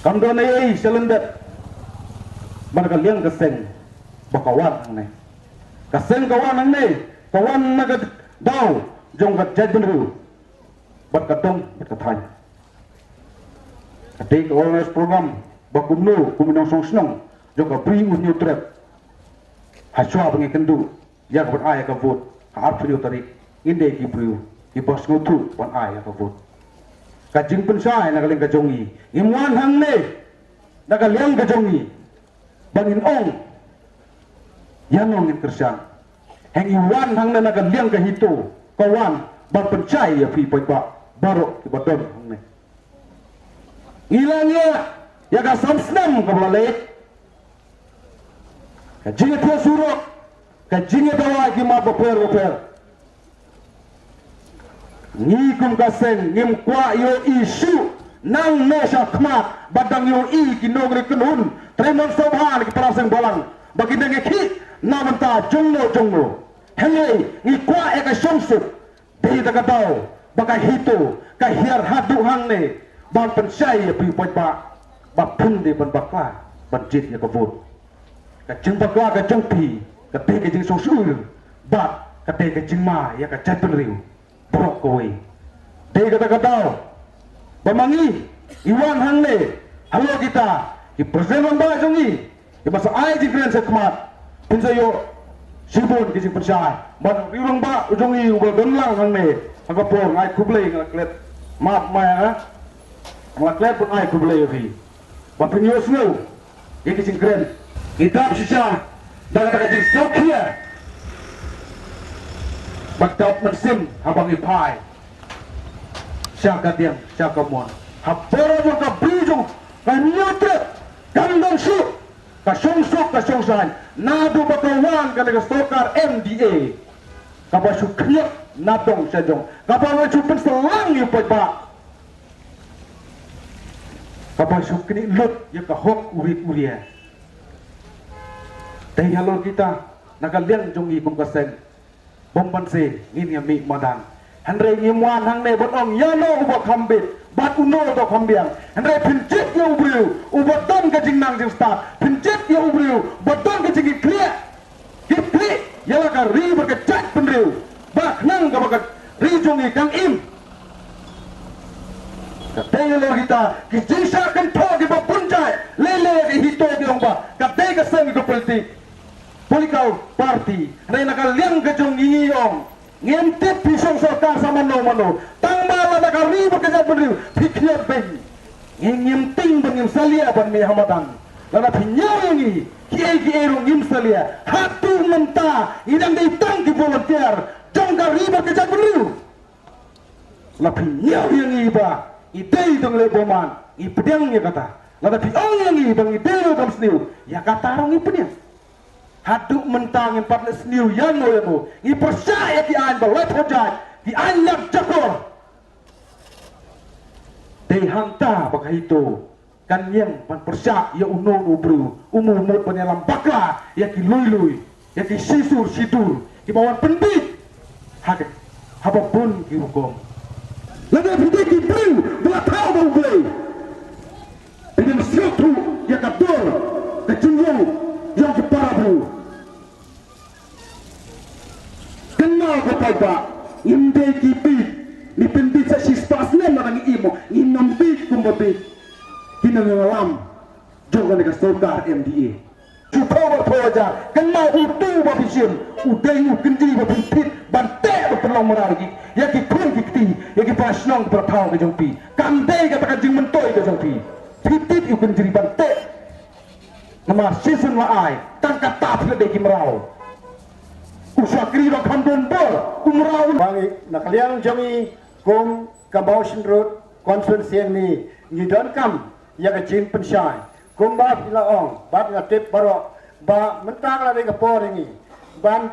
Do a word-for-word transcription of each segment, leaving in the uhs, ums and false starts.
Kam don ei ei sha lyndet bad ka liang ka seng ba ka wan hangne. Ka seng ka wan hangne, ka wan na ka daw jong ka jaitbynriew bad ka dong bad ka thaiñ. Ka dei ka awareness program ba kumno kum ki nongshong shnong jong ka Bri U Hynñiewtrep, ha shuwa ba ngi kynduh ïa ka ban ai ïa ka vote ha arphew hynñiew tarik, ngin dei ki briew kiba sngewthuh ban ai ïa ka vote. Ka jingpynshai na ka liang ka jong ngi, ngim wan hangne na ka liang ka jong ngi ba ngin ong ïano ngin kyrshan. Hynrei ngi wan hangne na ka liang ka HITO, ka wan ban pynshai ïa phi paidbah baroh kiba don hangne. Ngi la ngiah ïa ka san snem kaba la leit, ka jingïathiah surok, ka jingïadawa ïa ki mat bapher bapher. Ngi kum ka seng ngim kwah ïohi shuh nangne shakhmat ba dang ïohi ki nongri kynhun, trei nongshong sha ki para seng balang ba ki dang ïakhih na bynta jongno jongno. Hynrei ngi kwah ïa ka shongsuk. Dei da ka daw ba ka HITO ka hiar haduh hangne ban pynshai ïa phi paidbah ba phin dei ban bakla ban jied ïa ka vote. Ka jingbakla ka jong phi ka dei ka jingsngewsih bad ka dei ka jingma ïa ka jaitbynriew baroh kawei. Dei kata ka daw ba ma ngi, ngi wan hangne halor kita ki president rangbah jong ngi, kiba sa ai jingkren shakhmat, phin sa ïoh shibun ki jingpynshai. Bad u rangbah u jong ngi uba don lang hangne ha ka por, nga ai khublei, nga la klet. Map ma ïa nga, nga la klet ban ai khublei ïa phi ba phin ïohsngew ïa ki jingkren. Ngi dap shisha da kata ka jingsngewkhia bad dap mynsiem haba ngi phai sha ka diang sha ka mon. Ha baroh jong ka Bri jong ka Hynñiewtrep kam don shuh ka shongsuk ka shongsaiñ naduh ba ka wan kane ka sorkar M D A, kaba shu khñiot na dong sha jong, kaba la shu pynsalang ïa u paidbah, kaba shu knieh lut ïa ka hok u rit u rieh. Te halor kita na ka liang jong ngi kum ka seng, bym banse ngin ïa mih madan. Hynrei ngim wan hangne ban ong ïano uba kham bit bad uno uba kham biang. Hynrei phin jied ïa u briew uba don ka jingnang jingstad, phin jied ïa u briew ba don ka jingkitkhlieh, kit khlieh ïa la ka ri bad ka jaitbynriew, ba khnang kaba ka ri jong ngi kan im. Ka dei halor kita ki jingshah kynthoh kiba bun jait, lei lei ki HITO ki ong ba ka dei ka seng ka politik, political party. Hynrei na ka liang ka jong ngi ngi ong ngim tip phi shong sorkar sa mano mano, tang ba lada ka ri bad ka jaitbynriew phi khñiot beiñ, ngi ngim tieng ban ngim salia ban mih ha madan. Lada phi ñiew ïa ngi kiei kiei ruh ngim salia. Haduh mynta ngi dang dei tang ki volunteer jong ka ri bad ka jaitbynriew. La phi ñiew ïa ngi ba ngi dei tang leh bymman, ngi pdiang ïa kata. Lada phi ong ïa ngi ba ngi dei ruh kam sniew, ïa kata ruh ngi pdiang. Haduh mynta ngim pat leh sniew ïano ïano, ngi pyrshah ïa ki aiñ ba laiphew jait, ki aiñ lap jakor. Dei hangta ba ka HITO kan ïeng ban pyrshah ïa uno uno u briew, u mut ban ïalam bakla ïa ki lui lui, ïa ki shisur shidur kiba wan pynbiej ha ka, haba bun ki rukom. Lada phi dei ki briew ba la thaw da U Blei, phi dang sngewthuh ïa ka dur ka jinglong jong ki para briew. Kynmaw ko paidbah, ngim dei ki bieit, ngi pynbieit sa shispah snem lada ngi im mo, ngim nang bieit kumba bieit ki nongïalam jong kane ka sorkar M D A. Shu phew bar phew hajar, kynmaw utu ba phi shim, u dei u kynjri ba phin thied ban teh ban pynlong mraw ïa ki, ïa ki khun ki kti, ïa ki para shnong para thaw ka jong phi. Kam dei kata ka jingmyntoi ka jong phi. Phi thied u kynjri ban teh. Namar shisien la ai tang kata phi la dei ki mraw. U shakri ba kham don bor, u mraw u. Ba ngi na ka liang jong ngi kum ka Mawshynrut constituency ngi, ngi donkam ïa ka jingpynshai kumba phi la ong, bad nga tip baroh ba mynta ka la dei ka por ïa ngi ban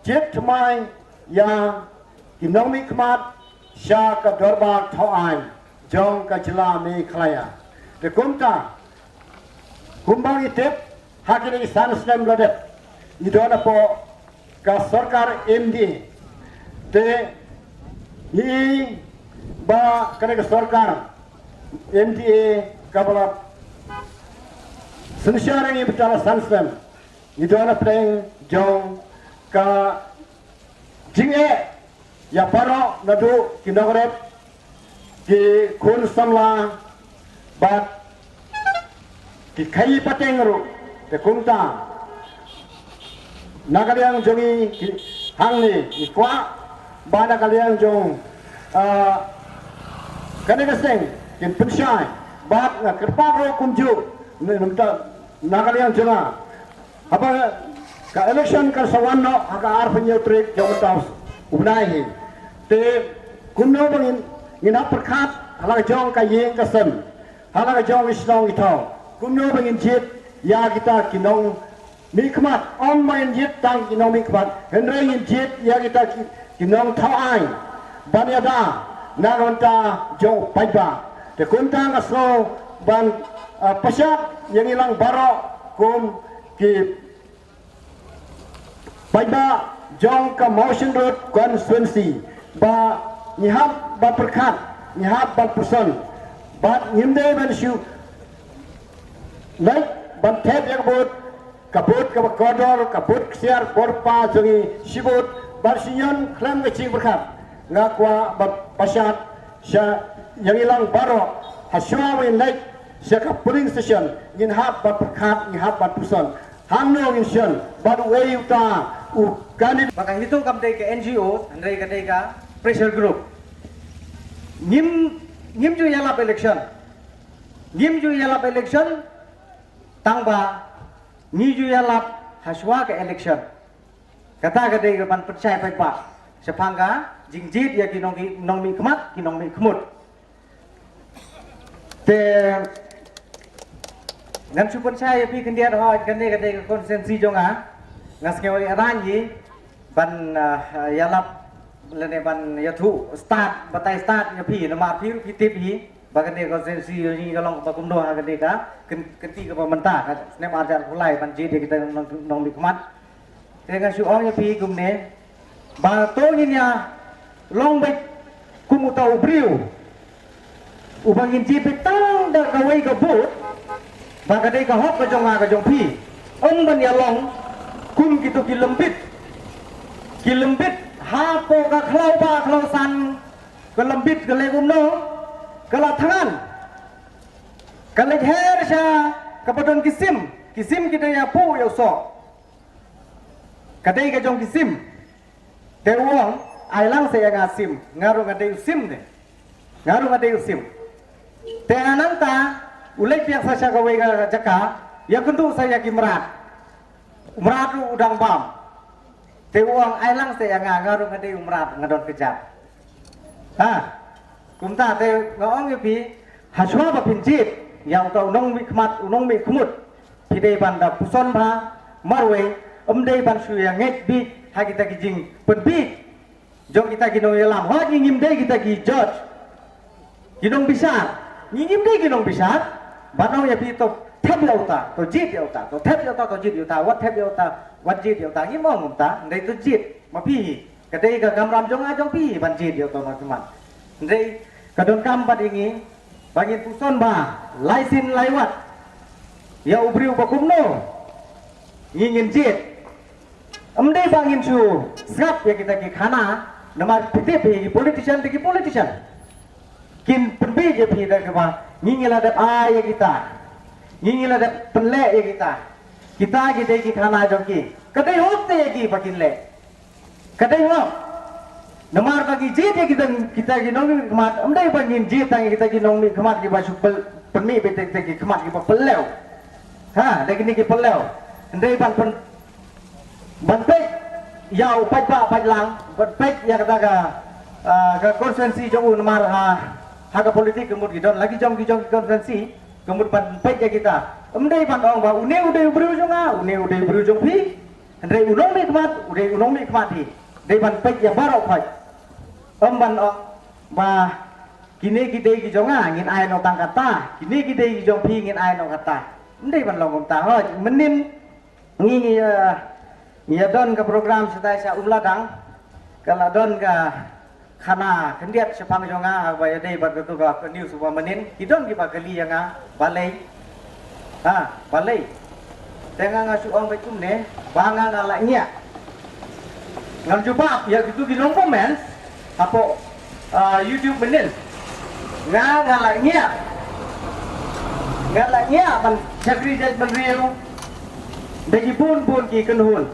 jied thymmai ïa ki nongmihkhmat sha ka dorbar thaw aiñ jong ka jylla Meghalaya. Te kumta, kumba ngi tip, ha kine ki san snem la dep, ngi don hapoh ka sorkar M D A. Te ngi i ba kane ka sorkar M D A kaba la synshar ïa ngi bad la san snem, ngi don hapdeng jong ka jingeh ïa baroh, naduh ki nongrep, ki khun samla bad ki khaïi pateng ruh. Te kumta, na ka liang jong ngi, ki hangne ngi kwah ba na ka liang jong, ah, kane ka seng kin pynshai, bad nga kyrpad ruh kumjuh na, na ka liang jong nga. Haba ka election kan sa wan noh ha ka arphew hynñiew tarik jong mynta u bnai hi. Te kumno ba ngin, ngin hap pyrkhat ha la ka jong ka ïing ka sem, ha la ka jong ka shnong ka thaw, kumno ba ngin jied ïa kita ki nongmihkhmat. Ym ba ngin jied tang ki nongmihkhmat, hynrei ngin jied ïa kita ki, ki nongthaw aiñ ban ïada na ka bynta jong u paidbah. Te kumta nga sngew ban, ah, pashat ïa ngi lang baroh kum ki paidbah jong ka Mawshynrut constituency ba ngi hap ban pyrkhat, ngi hap ban puson, bad ngim dei ban shu leit ban thep ïa ka vote, ka vote kaba kordor, ka vote ksiar por pa jong ngi shi vote, ban shu ñion khlem ka jingpyrkhat. Nga kwah ban pashat sha ïa ngi lang baroh, ha shuwa ba ngin leit sha ka polling station, ngin hap ban pyrkhat, ngin hap ban puson hangno ngin shon, bad uei uta u candidate. Ba ka HITO kam dei ka N G O, hynrei ka dei ka pressure group. Ngim, ngim ju ïalap election. Ngim ju ïalap election, tang ba ngi ju ïalap ha shuwa ka election. Kata ka dei ka ban pynshai paidbah shaphang ka jingjied ïa ki nong, ki nongmihkhmat, ki nongmihkhmut. Te ngan shu pynshai ïa phi khyndiat, hooid, kane ka dei ka constituency jong nga. Nga sngew ïa rang ïa ban, ah, ïalap lane ban ïathuh stad, batai stad ïa phi, namar phi ruh phi tip hi ba kane ka constituency jong ngi ka long ba kumno ha kane ka kyn-, kynti kaba mynta, ka snem arhajar arphew lai ban jied ïa kita nong, nongmihkhmat. Te nga shu ong ïa phi kumne, ba to ngin ïa long beit kum uta u briew uba ngin jied beit tang da kawei ka vote, ba ka dei ka hok ka jong nga ka jong phi. Ym ban ïa long kum kito ki lembit, ki lembit hapoh ka khlaw ba khlaw san, ka lembit ka leh kumno, ka la thngan, ka leit her sha kaba don ki sim, ki sim ki dei ïa puh ïa u soh. Ka dei ka jong ki sim. Te u ong, ai lang sa ïa nga sim, nga ruh nga dei u sim ne. Nga ruh nga dei u sim. Te nangta u leit biang sa sha kawei ka jaka, ïakynduh sa ïa ki mrad. U mrad ruh u dang bam. Te u ong, ai lang sa ïa nga, nga ruh nga dei u mrad, nga don kjat. Ha. Kumta te nga ong ïa phi, ha shuwa ba phin jied ïa uta u nongmihkhmat, u nongmihkhmut, phi dei ban da puson bha marwei, ym dei ban shu ïa ngeit beit ha kita ki jingpynbeit jong kita ki nongïalam. Hooid, ngi ngim dei kita ki judge, ki nongbishar. Ngi ngim dei ki nongbishar. Ban ong ïa phi to thep ïa uta, to jied ïa uta, to thep ïa uta, to jied ïa uta, wat thep ïa uta, wat jied ïa uta. Ngim ong kumta, ym dei, to jied ma phi hi. Ka dei ka kamram jong nga jong phi ban jied ïa uta u nongmihkhmat. Hynrei ka donkam bad ïa ngi ba ngin puson bha lai sien lai wat ïa u briew ba kumno ngi ngin jied. Ym dei ba ngin shu sngap ïa kita ki khana, namar phi tip hi, ki politician te ki politician kin pynbeit ïa phi da kaba ngi ngi la dep ai ïa kita, ngi ngi la dep pynleh ïa kita. Kita ki dei ki khana jong ki. Ka dei hok te ïa ki ba kin leh. Ka dei hok. Namar ba ngi jied ïa kita, kita ki nongmihkhmat, ym dei ba ngin jied tang ïa kita ki nongmihkhmat kiba shu pel-, pynmih beit kita ki khmat kiba pyllew. Ha, da kine ki pyllew. Ym dei ban pyn-, ban peit ïa u paidbah paidlang, ban peit ïa kata ka, ah, ka constituency jong u namar ha, ha ka politik ka mut ki don la ki jong ki jong ki constituency, ka mut ban peit ïa kita. Ym dei ban ong ba une u dei u briew jong nga, une u dei u briew jong phi. Hynrei u nongmihkhmat u dei u nongmihkhmat hi. Dei ban peit ïa baroh khoit. Ym ban ong ba kine ki dei ki jong nga ngin ai noh tang kata, kine ki dei ki jong phi ngin ai noh kata. Ym dei ban long kumta. Hooid, mynnin ngi ngi, eh, ngi ïa don ka program shatai sha Umladang, ka la don ka khana khyndiat shaphang jong nga haba ïadei bad katu ka news uba mynnin. Ki don kiba kylli ïa nga balei. Ha, balei. Te nga nga shu ong beit kumne ba nga nga la ngiah. Ngam jubab ïa kitu ki long comments hapoh, ah, YouTube mynnin. Nga nga la ngiah. Nga la ngiah ban shakri jaitbynriew da ki bun bun ki kynhun.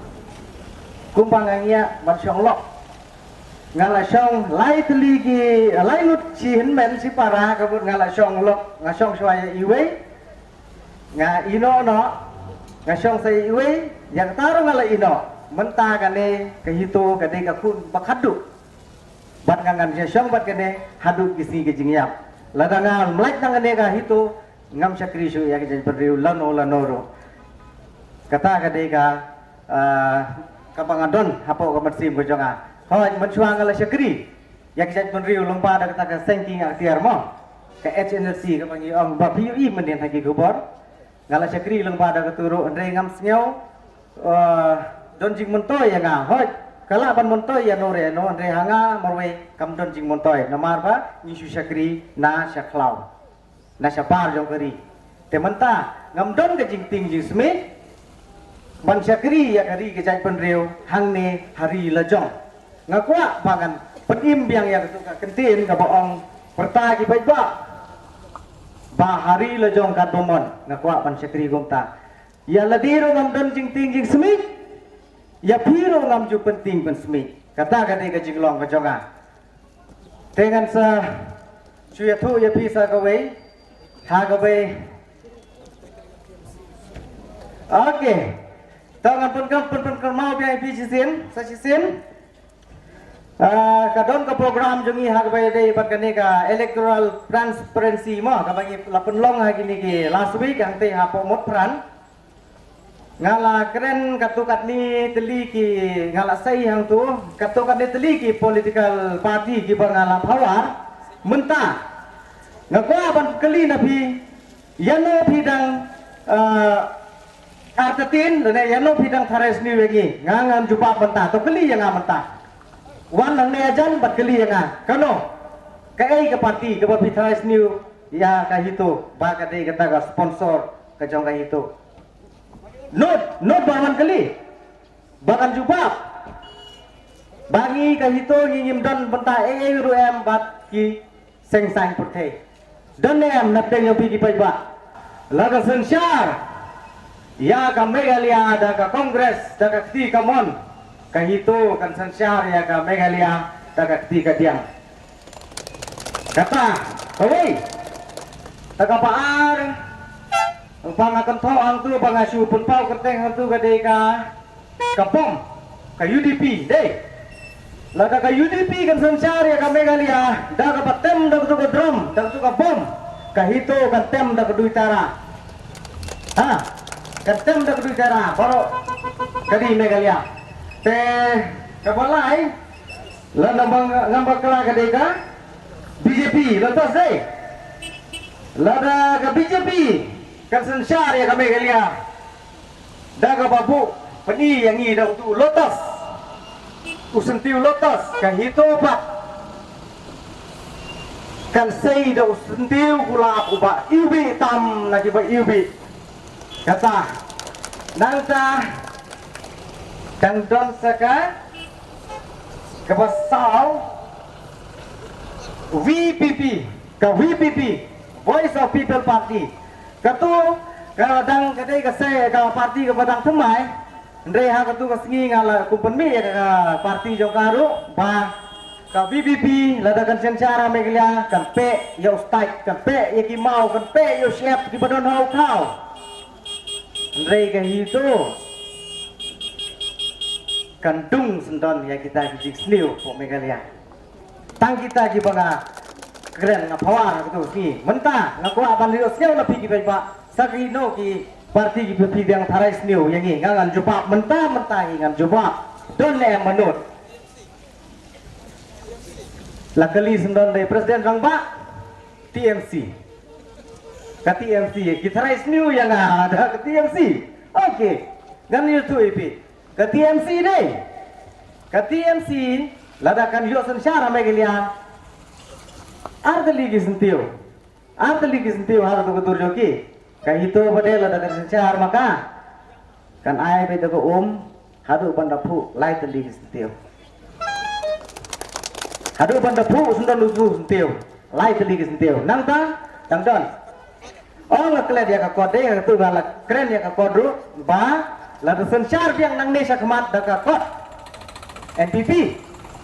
Kumba nga ngiah ban shong lok. Nga la shong lai tylli ki, lai ngut shi hynmen shi para ka mut nga la shong lok, nga shong shuwa ïa iwei. Nga ïehnoh noh, nga shong sa ïa iwei, ïa kata ruh nga la ïehnoh. Mynta kane ka HITO ka dei ka khun ba khadduh. Bad nga ngan ïa shong bad kane haduh ki sngi ki jingïap. Lada nga mlait na kane ka HITO, ngam shakri shuh ïa ka jaitbynriew lano lano ruh. Kata ka dei ka, ah, kaba nga don hapoh ka mynsiem ka jong nga. Hooid, mynshuwa nga la shakri ïa ka jaitbynriew lyngba da kata ka seng kieng atiar mo, ka HNLC kaba ngi ong ba phi ïohi mynnin ha ki khubor. Nga la shakri lyngba da katu ruh, hynrei ngam sngew, ah, don jingmyntoi ïa nga. Hooid, ka lah ban myntoi ïano re ïano, hynrei ha nga marwei kam don jingmyntoi namar ba ngi shu shakri na sha khlaw, na shabar jong ka ri. Te mynta ngam don ka jingtieng jingsmit ban shakri ïa ka ri ka jaitbynriew hangne ha ri lajong. Nga kwah ba ngan pynim biang ïa katu ka kyntien kaba ong pyrta ki paidbah ba ha ri lajong katba mon. Nga kwah ban shakri kumta. Ïa lade ruh ngam don jingtieng jingsmit, ïa phi ruh ngam ju pyntieng pynsmit. Kata ka dei ka jinglong ka jong nga. Te ngan sa shu ïathuh ïa phi sa kawei ha kawei. Okay. To ngan pynkyrmen, pynkyrmen kyrmen biang ïa phi shisien sa shisien. Ah, ka don ka program jong ngi ha kaba ïadei bad kane ka electoral transparency mo, kaba ngi la pynlong ha kine ki last week hangtei hapoh Motphran. Nga la kren katto katne tylli ki, nga la sei hangto katto katne tylli ki political party kiba nga la power. Mynta nga kwah ban kylli na phi, ïano phi dang, eh, artatien lane ïano phi dang tharai sniew ïa ngi? Nga ngam jubab mynta, to kylli ïa nga mynta. Wan hangne hajan bad kylli ïa nga, kano, kaei ka party kaba phi tharai sniew ïa ka HITO ba ka dei kata ka sponsor ka jong ka HITO? Nud, nud ba ngan kylli, ba ngan jubab. Ba ngi ka HITO ngi ngim don bynta ei ei ruh em bad ki seng saiñ pyrthei. Don em na pdeng jong phi ki paidbah? Lada synshar ïa ka Meghalaya da ka Congress da ka kti kamon, ka HITO kan synshar ïa ka Meghalaya da ka kti kadiang. Kata kawei. Te kaba ar, ba nga kynthoh hangto ba nga shu pynpaw kyrteng hangto ka dei ka, ka bom, ka UDP dei. Lada ka UDP kan synshar ïa ka Meghalaya da kaba tem da kato ka drum, da kato ka bom, ka HITO kan tem da ka duitara. Ha, kan tem da ka duitara baroh ka ri Meghalaya. Te kaba lai, lada ba nga, ngam bakla ka dei ka BJP, Lotus dei. Lada ka BJP kan synshar ïa ka Meghalaya da kaba buh pyni ïa ngi da utu u Lotus, u syntiew Lotus, ka HITO pat kan sei da u syntiew kulap uba iwbih tam na kiba iwbih. Kata nangta dang don sa ka, kaba saw, VPP, ka VPP, Voice of People Party. Kato ka dang ka dei ka se ka party kaba dang thymmai. Hynrei ha kato ka sngi nga la kum pynmih ïa ka party jong ka ruh ba ka VPP lada kan synshar ha Meghalaya kan peh ïa u state, kan peh ïa ki maw, kan peh ïa u shyiap kiba don ha u thaw. Hynrei ka HITO kan dung syndon ïa kita ki jingsniew hapoh Meghalaya. Tang kita kiba nga kren nga pawar ha kato ka sngi. Mynta nga kwah ban ïohsngew na phi ki paidbah sa kino ki parti kiba phi biang tharai sniew ïa ngi. Nga ngan jubab mynta, mynta hi ngan jubab. Don ne em mynta. La kylli syndon da i President Rangbah, T M C. Ka T M C, ki tharai sniew ïa nga da ka T M C. Okay. Ngan ïathuh ïa phi. Ka T M C dei. Ka T M C, lada kan ïoh synshar ha Meghalaya, ar tylli ki syntiew. Ar tylli ki syntiew ha kato ka dur jong ki. Ka HITO pat de lada kan synshar ma ka, kan ai beit da ka um haduh ban da phuh lai tylli ki syntiew. Haduh ban da phuh syndon uthuh syntiew, lai tylli ki syntiew. Nangta, dang don. Ong nga klet ïa ka kot de, nga tu ba la kren ïa ka kot ruh, ba lada synshar biang nangne shakhmat da ka kot N P P,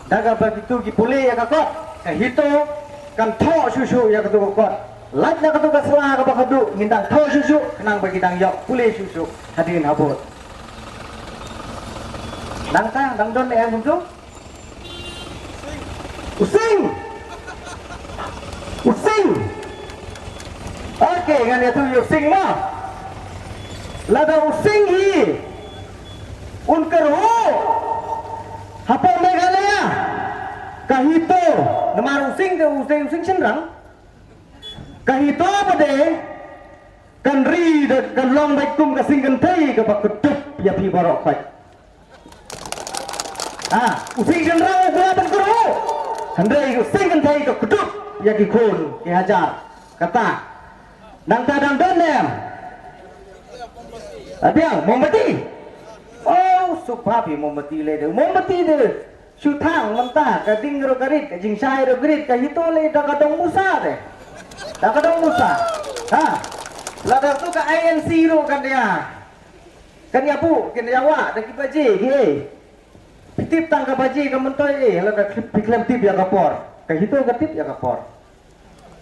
da kaba kitu ki pule ïa ka kot, ka HITO kan thoh shuh shuh ïa katu ka kot. Lait na katu ka sla kaba khatduh ngin dang thoh shuh shuh, khnang ba ki dang ïoh pule shuh shuh hadien habud. Nangta, dang don ne em kumtu? U Sing. U Sing. Okay, ngan ïathuh ïa u Sing mo. Lada u Sing hi un kyrhuh hapoh Meghalaya, ka HITO, namar u Sing te u Sing, u Sing shynrang. Ka HITO pat de kan ri da kan long beit kum ka sing kynthei kaba kdup ïa phi baroh khoit. Ah, u Sing shynrang u kwah ban kyrhuh. Hynrei u Sing kynthei ka kdup ïa ki khun ki hajar. Kata. Nangta dang don ne em? Abiang, mombati. Oh, suk bha phi mombati lei de. Mombati de. Shu thang mynta, ka ding ruh ka rit, ka jingshai ruh ka rit, ka HITO lei da ka dong musa de. Da ka dong musa. Ha. Lada tu ka I N C ruh kan ïa. Kan ïa buh, kan ïa wah da ki baje, ki ei. Phi tip tang ka baje ka myntoi ei, lada phi khlem tip ïa ka por. Ka HITO ka tip ïa ka por.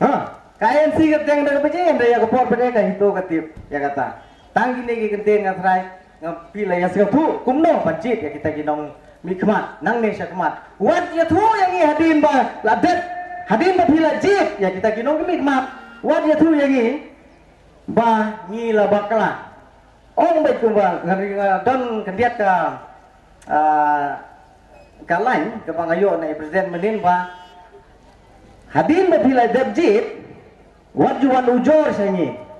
Ha. Ka I N C ka teng da ka baje, hynrei ïa ka por pat de ka HITO ka tip ïa kata. Tang kine ki kyntien nga tharai, nga phi la ïa sngewthuh kumno ban jied ïa kita ki nongmihkhmat nangne shakhmat. Wat ïathuh ïa ngi hadien ba la dep, hadien ba phi la jied ïa kita ki nongmihkhmat. Wat ïathuh ïa ngi ba ngi la bakla. Ong beit kumba nga, nga don khyndiat ka, ah, ka lain kaba nga ïoh na i President mynnin ba hadien ba phi la dep jied, wat ju wan ujor sha ngi.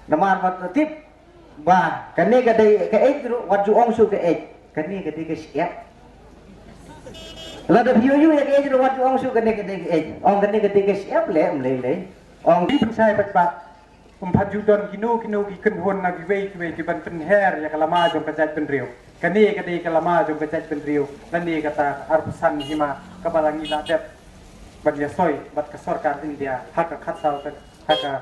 Namar ba tip ba kane ka dei ka age ruh, wat ju ong shuh ka age. Kane ka dei ka shyiap. Lada phi ïoh ïa ka age ruh, wat ju ong shuh kane ka dei ka age. Ong kane ka dei ka shyiap leh, ym lei lei. Ong pynshai pat ba ym pat ju don kino kino ki kynhun na kiwei kiwei ki ban pynher ïa ka lama jong ka jaitbynriew. Kane ka dei ka lama jong ka jaitbynriew, lane kata ka arphew san hima kaba la ngi la dep ban ïasoi bad ka sorkar India ha ka khatsaw, ha ka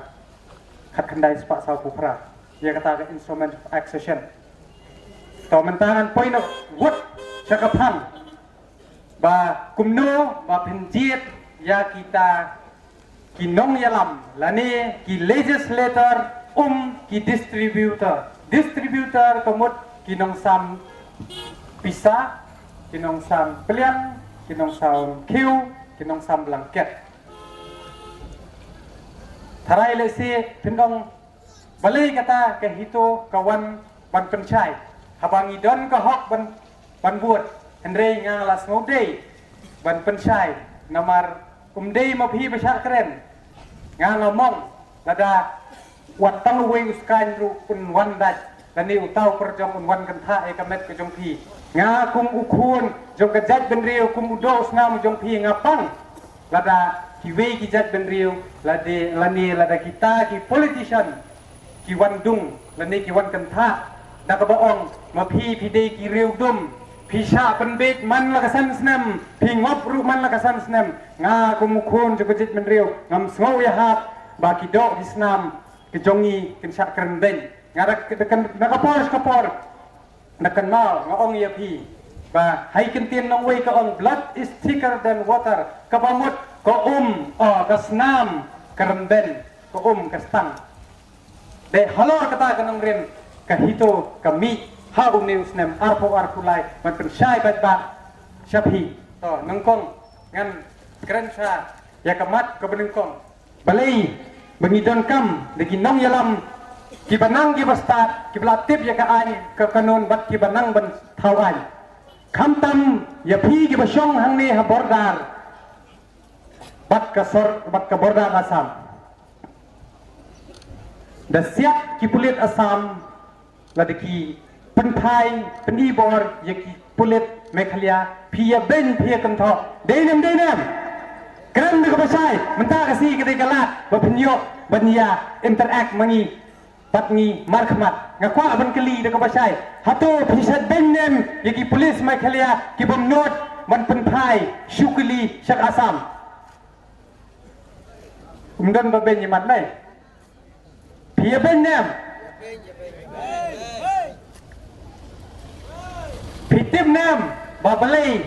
khatkhyndai spah sawphew phra ïa kata ka Instrument of Accession. To mynta ngan poi noh wut sha ka phang ba kumno ba phin jied ïa kita ki nongïalam lane ki legislator um ki distributor. Distributor ka mut ki nongsam pisa, ki nongsam pliang, ki nongsam khiew, ki nongsam blanket. Tharai lehse phin ong balei kata ka HITO ka wan ban pynshai. Haba ngi don ka hok ban, ban bud. Hynrei nga la sngewdei ban pynshai. Namar ym dei ma phi ba shah kren. Nga nga mong lada wat tang uwei u skaiñ ruh un wan dait, lane uta u pyrjong un wan kynthah ïa ka met ka jong phi. Nga kum u khun jong ka jaitbynriew, kum u doh u snam jong phi nga pang. Lada kiwei ki jaitbynriew, lade, lane lada kita ki politician ki wan dung lane ki wan kynthah da kaba ong ma phi phi dei ki riewdum, phi shah pynbeit man la ka san snem, phi ngop ruh man la ka san snem. Nga kum u khun jong ka jaitbynriew ngam sngew ïahap ba ki doh ki snam ki jong ngi kin shah kren beiñ. Nga da, da, da ka por sha ka por da kynmaw nga ong ïa phi ba ha i kyntien nongwei ka ong, "Blood is thicker than water." Kaba mut ka um, oh, ka snam ka rynben, ka um ka stang. Dei halor kata ka nongrim ka HITO ka mih ha une u snem arphew arphew lai ban pynshai bad ba sha phi. To nyngkong ngan kren sha ïa ka mat kaba nyngkong. Balei ba ngi donkam da ki nongïalam kiba nang kiba stad kiba la tip ïa ka aiñ ka kanun bad kiba nang ban thaw aiñ. Khamtam ïa phi kiba shong hangne ha border bad ka sor bad ka border Assam. Da siat ki pulit Assam lada ki pynphai pynibor ïa ki pulit Meghalaya, phi ïa beiñ phi ïa kynthoh. Dei ne em dei ne em? Kren da kaba shai, mynta ka sngi ka dei ka lad ba phin ïoh ban ïa interact ma ngi bad ngi markhmat. Nga kwah ban kylli da kaba shai, hato phi shait beiñ ne em ïa ki pulit Meghalaya ki bym nud ban pynphai shu kylli sha ka Assam? Ym don ba beiñ ïa mat ne em? Phi ïa beiñ ne em? Phi tip ne em ba balei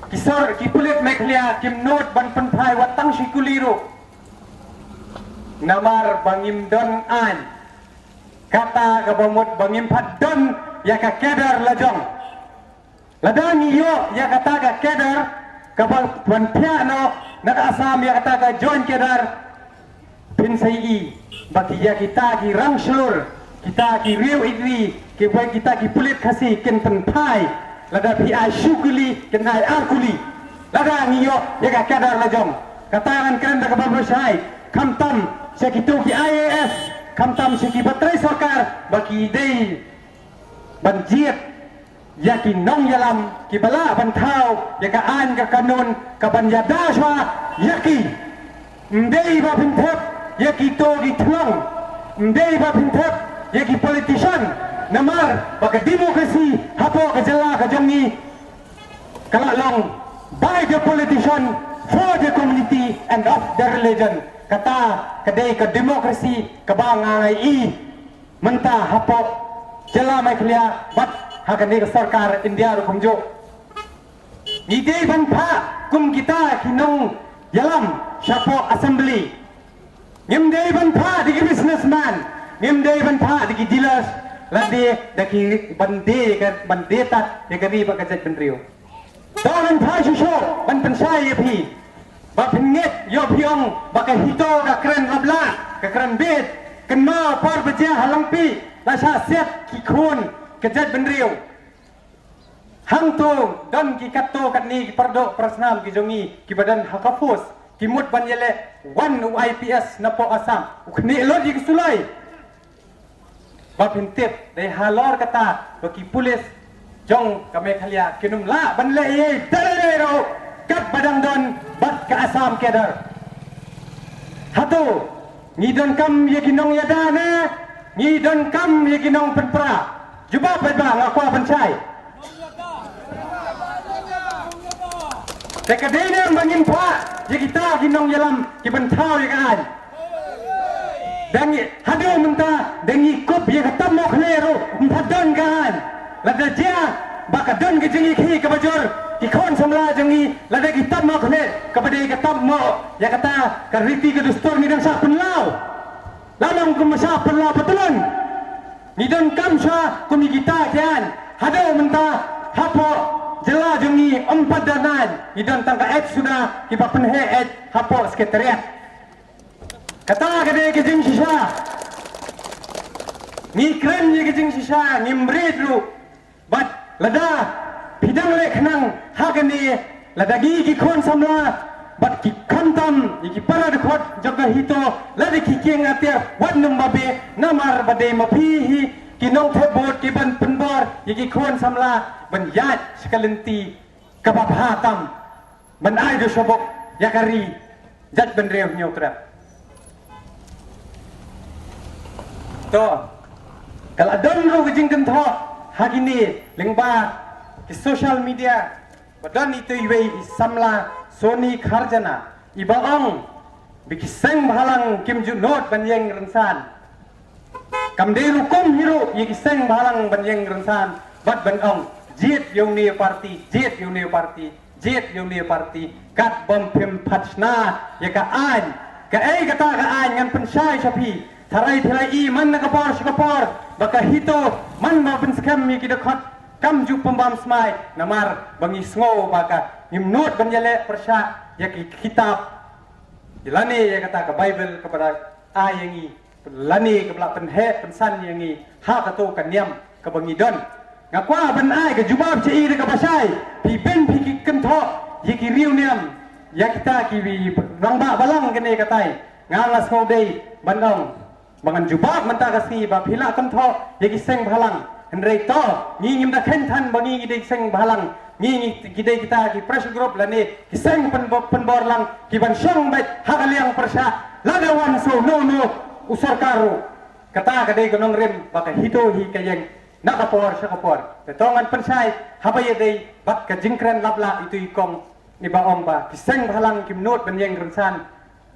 ki sor ki pulit Meghalaya kim nud ban pynphai wat tang shu kylli ruh? Namar ba ngim don aiñ. Kata kaba mut ba ngim pat don ïa ka cadre la jong. Lada ngi ïoh ïa kata ka cadre kaba ban thiah noh na ka Assam ïa kata ka joint cadre, phin sa ïohi ba ki ïa kita ki rang shlur, kita ki riew ïeit ri, ki ba kita ki pulit Khasi kin pynphai. Lada phi ai shu kylli kin ai ar kylli. Lada ngi ïoh ïa ka cadre la jong, kata ngan kren da kaba bishai, khamtam sha kito ki I A S, khamtam sha ki ba trei sorkar ba ki dei ban jied ïa ki nongïalam kiba lah ban thaw ïa ka aiñ ka kanun kaban ïada shuwa ïa ki. Ym dei ba phin thep ïa kito ki thlong, ym dei ba phin thep ïa ki politician, namar ba ka democracy hapoh ka jylla ka jong ngi ka la long by the politician, for the community and of the religion. Kata ka dei ka democracy kaba nga ngi ïohi mynta hapoh jylla Meghalaya bad ha kane ka sorkar India ruh kumjuh. Ngi dei ban phah kum kita ki nongïalam shapoh assembly. Ngim dei ban phah da ki businessman, ngim dei ban phah da ki dealers, lane da ki ban die ka ban die tad ïa ka ri bad ka jaitbynriew. To ngan phah shuh shuh ban pynshai ïa phi ba phin ngeit, ïoh phi ong ba ka HITO ka kren lap lah, ka kren bit. Kynmaw por ba jia ha Langpih la shah siat ki khun ka jaitbynriew. Hangto don ki katto katne ki paradoh parasnam ki jong ngi kiba don ha ka force, ki mut ban ïaleh wan u I P S napoh Assam, u khnieh lut ïa ki suloi. Ba phin tip, dei halor kata ba ki pulit jong ka Meghalaya kin ym lah ban leh ei ei da lei lei ruh katba dang don bad ka Assam cadre. Hato ngi donkam ïa ki nongïada ne ngi donkam ïa ki nongpynpra? Jubab bad ba nga kwah ban shai. Te ka dei ne em ba ngin phah ïa kita ki nongïalam ki ban thaw ïa ka aiñ? Da ngi haduh mynta da ngi kup ïa ka tap mohkhleh ruh ym pat don ka aiñ. Lada jia ba ka don ka jingïakhih kaba jur, ki khun samla jong ngi, lada ki tap mohkhleh kaba dei ka tap moh ïa kata ka riti ka dustur, ngi dang shah pynlaw. La long kum shah pynlaw patlun. Ngi donkam shuwa kum ïa kita ki aiñ. Haduh mynta hapoh jylla jong ngi ym pat don aiñ, ngi don tang ka eit suda kiba pynheh eit hapoh secretariat. Kata ka dei ka jingshisha. Ngi kren ïa ka jingshisha, ngim rit ruh. Bad lada phi dang leh khnang ha kane, lada ngi ki khun samla bad ki khamtam ïa ki para dkhot jong ka HITO, lada ki kieng atiar wat nym babe, namar ba dei ma phi hi ki nongthep vote ki ban pynbor ïa ki khun samla ban ïaid sha ka lynti kaba bha tam, ban ai dushabok ïa ka ri, jaitbynriew Hynñiewtrep. To, ka la don ruh ka jingkynthoh ha kine lyngba ki social media ba don ito iwei i samla Soni Kharjana iba ong ba ki seng bhalang kim ju nud ban ïeng rynsan. Kam dei rukom hi ruh ïa ki seng bhalang ban ïeng rynsan bad ban ong jied ïa une u party, jied ïa une u party, jied ïa une u party, katba phim pat shna ïa ka aiñ. Kaei kata ka aiñ? Ngan pynshai sha phi. Tharai phi la i man na ka por sha ka por, Ba ka HITO man ba pynskhem ïa ki dkhot kam ju pynbam smai, namar ba ngi sngew ba ka ngim nud ban ïaleh pyrshah ïa ki kitab lane ïa kata ka Baibl kaba la ai ïa ngi lane kaba la pynheh pynsan ïa ngi ha kato ka niam kaba ngi don. Nga kwah ban ai ka jubab sha i da kaba shai, phi bun phi ki kynthoh ïa ki riewniam, ïa kita ki rangbah balang kane katai. Nga nga sngew dei ban ong ba ngan jubab mynta ka sngi ba phi la kynthoh ïa ki seng bhalang. Hynrei to, ngi ngim da kheiñ than ba ngi ngi dei seng bhalang. Ngi ngi ki dei kita ki pressure group lane ki seng pynbo-, pynbor lang ki ban shong beit ha ka liang pyrshah. Lada wan shuh no no u sorkar ruh. Kata ka dei ka nongrim ba ka HITO hi ka ïeng na ka por sha ka por. Te to ngan pynshai haba ïadei bad ka jingkren lap lah itu i kong, i ba ong ba ki seng bhalang kim nud ban ïeng rynsan.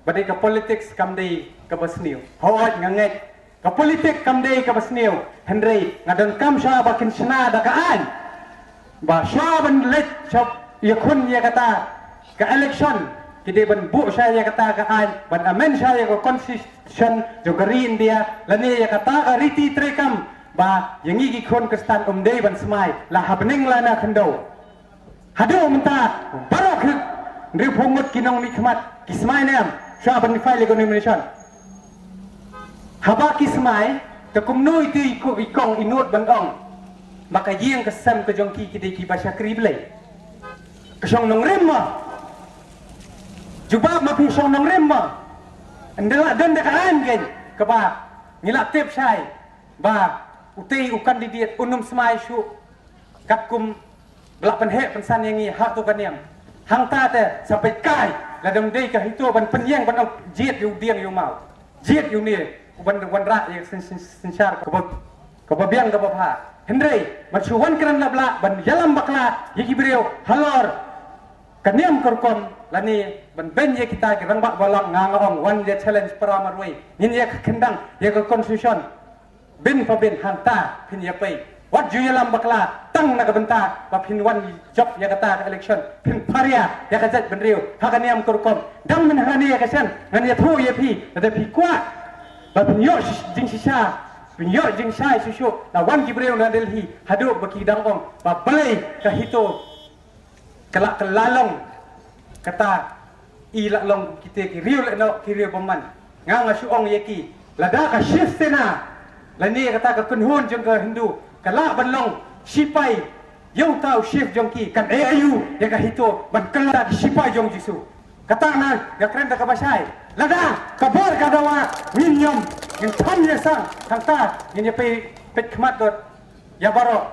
Ba dei ka politics kam dei kaba sniew. Hooid nga ngeit ka politics kam dei kaba sniew. Hynrei nga donkam shuwa ba kin shna da ka aiñ. Ba shuwa ban leit sha ïakhun ïa kata ka election, ki dei ban buh shuwa ïa kata ka aiñ, ban amend shuwa ïa ka constitution jong ka ri India lane ïa kata ka riti treikam, ba ïa ngi ki khun Khristan ym dei ban smai la ha bneng la na khyndew. Haduh mynta baroh ki hynriewphew ngut ki nongmihkhmat ki smai ne em shuwa ban file ïa ka nomination? Haba ki smai, te kumno iti i ko-, i kong i nud ban ong ba ka ïing ka sem ka jong ki ki dei kiba shakri Blei? Ka shong nongrim mo? Jubab ma phi, shong nongrim mo? Ynda la don da ka aiñ keiñ kaba ngi la tip shai ba utei u candidate un ym smai shuh katkum ba la pynheh pynsan ïa ngi ha kato ka niam. Hangta te sa peit kai, lada ym dei ka HITO ban pynïeng ban ong jied ïa u dieng ïa u maw, jied ïa une u ban wanrah ïa ka syn-, syn-, synshar kaba, kaba biang kaba bha. Hynrei ban shu wan kren lap lah ban ïalam bakla ïa ki briew halor ka niam ka rukom lane ban beiñ ïa kita ki rangbah balang, nga nga ong wan ïa challenge para marwei, ngin ïa kyndang ïa ka constitution. Bin pa bin hangta phin ïa pei. Wat ju ïalam bakla tang na ka bynta ba phin wan jop ïa kata ka election, phin pharia ïa ka jaitbynriew ha ka niam ka rukom. Dang mynhane ïa ka shen ngan ïathuh ïa phi, lada phi kwah ba phin ïoh sh-, jingshisha, phin ïoh jingshai shuh shuh, la wan ki briew na Delhi haduh ba ki dang ong ba balei ka HITO ka la, ka la long kata, i la long kita ki riew lehnoh, ki riew bymman. Nga nga shu ong ïa ki, lada ka Shiv Sena lane kata ka kynhun jong ka Hindu ka lah ban long shipai ïa uta u chief jong ki, kan ai aïu ïa ka HITO ban kylla ki shipai jong Jisu? Kata nga nga kren da kaba shai. Lada ka bor ka dawa, ngin ïam, ngin tham ïa sang, hangta ngin ïa peit, peit khmat dot ïa baroh.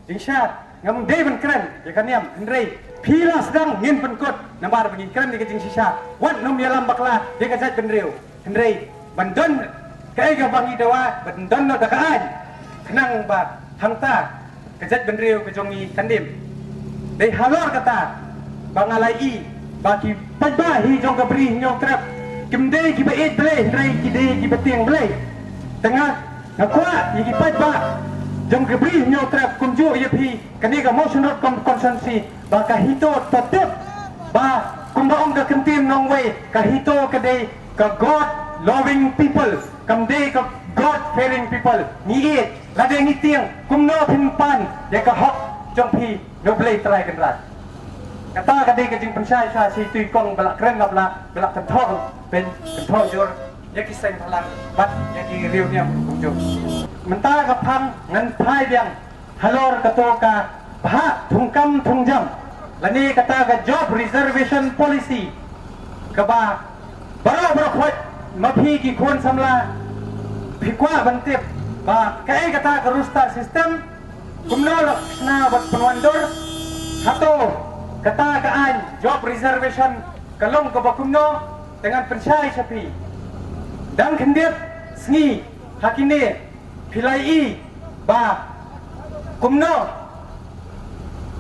Jingshisha ngam dei ban kren ïa ka niam, hynrei phi la sdang ngin pynkut namar ba ngin kren ïa ka jingshisha. Wat nym ïalam bakla ïa ka jaitbynriew, hynrei ban don kaei kaba ngi dawa, ban don noh da ka aiñ, khnang ba hangta ka jaitbynriew ka jong ngi kan im. Dei halor kata ba nga la ïohi ba ki paidbah hi jong ka Bri Hynñiewtrep kim dei kiba ïeit Blei, hynrei ki dei kiba tieng Blei. Te nga nga kwah ïa ki paidbah jong ka Bri Hynñiewtrep kumjuh ïa phi, kane ka Mawshynrut con-, constituency, ba ka HITO to tip ba kumba ong ka kyntien nongwei, ka HITO ka dei ka God loving people, kam dei ka God fearing people. Ngi ïeit, lada ngi tieng, kumno phin pan ïa ka hok jong phi na u Blei Trai Kynrad? Kata ka dei ka jingpynshai sha shi tu i kong ba la kren lap lah, ba la kynthoh, pyn kynthoh jur ïa ki seng bhalang bad ïa ki riewniam kumjuh. Mynta ka phang ngan phai biang halor kato ka bhah thungkam thungjam lane kata ka job reservation policy, kaba baroh baroh khoit ma phi ki khun samla phi kwah ban tip ba kaei kata ka roster system, kumno la shna bad pynwandur, hato kata ka aiñ job reservation ka long kaba kumno. Te ngan pynshai sha phi, dang khyndiat sngi ha kine phi la ïohi ba kumno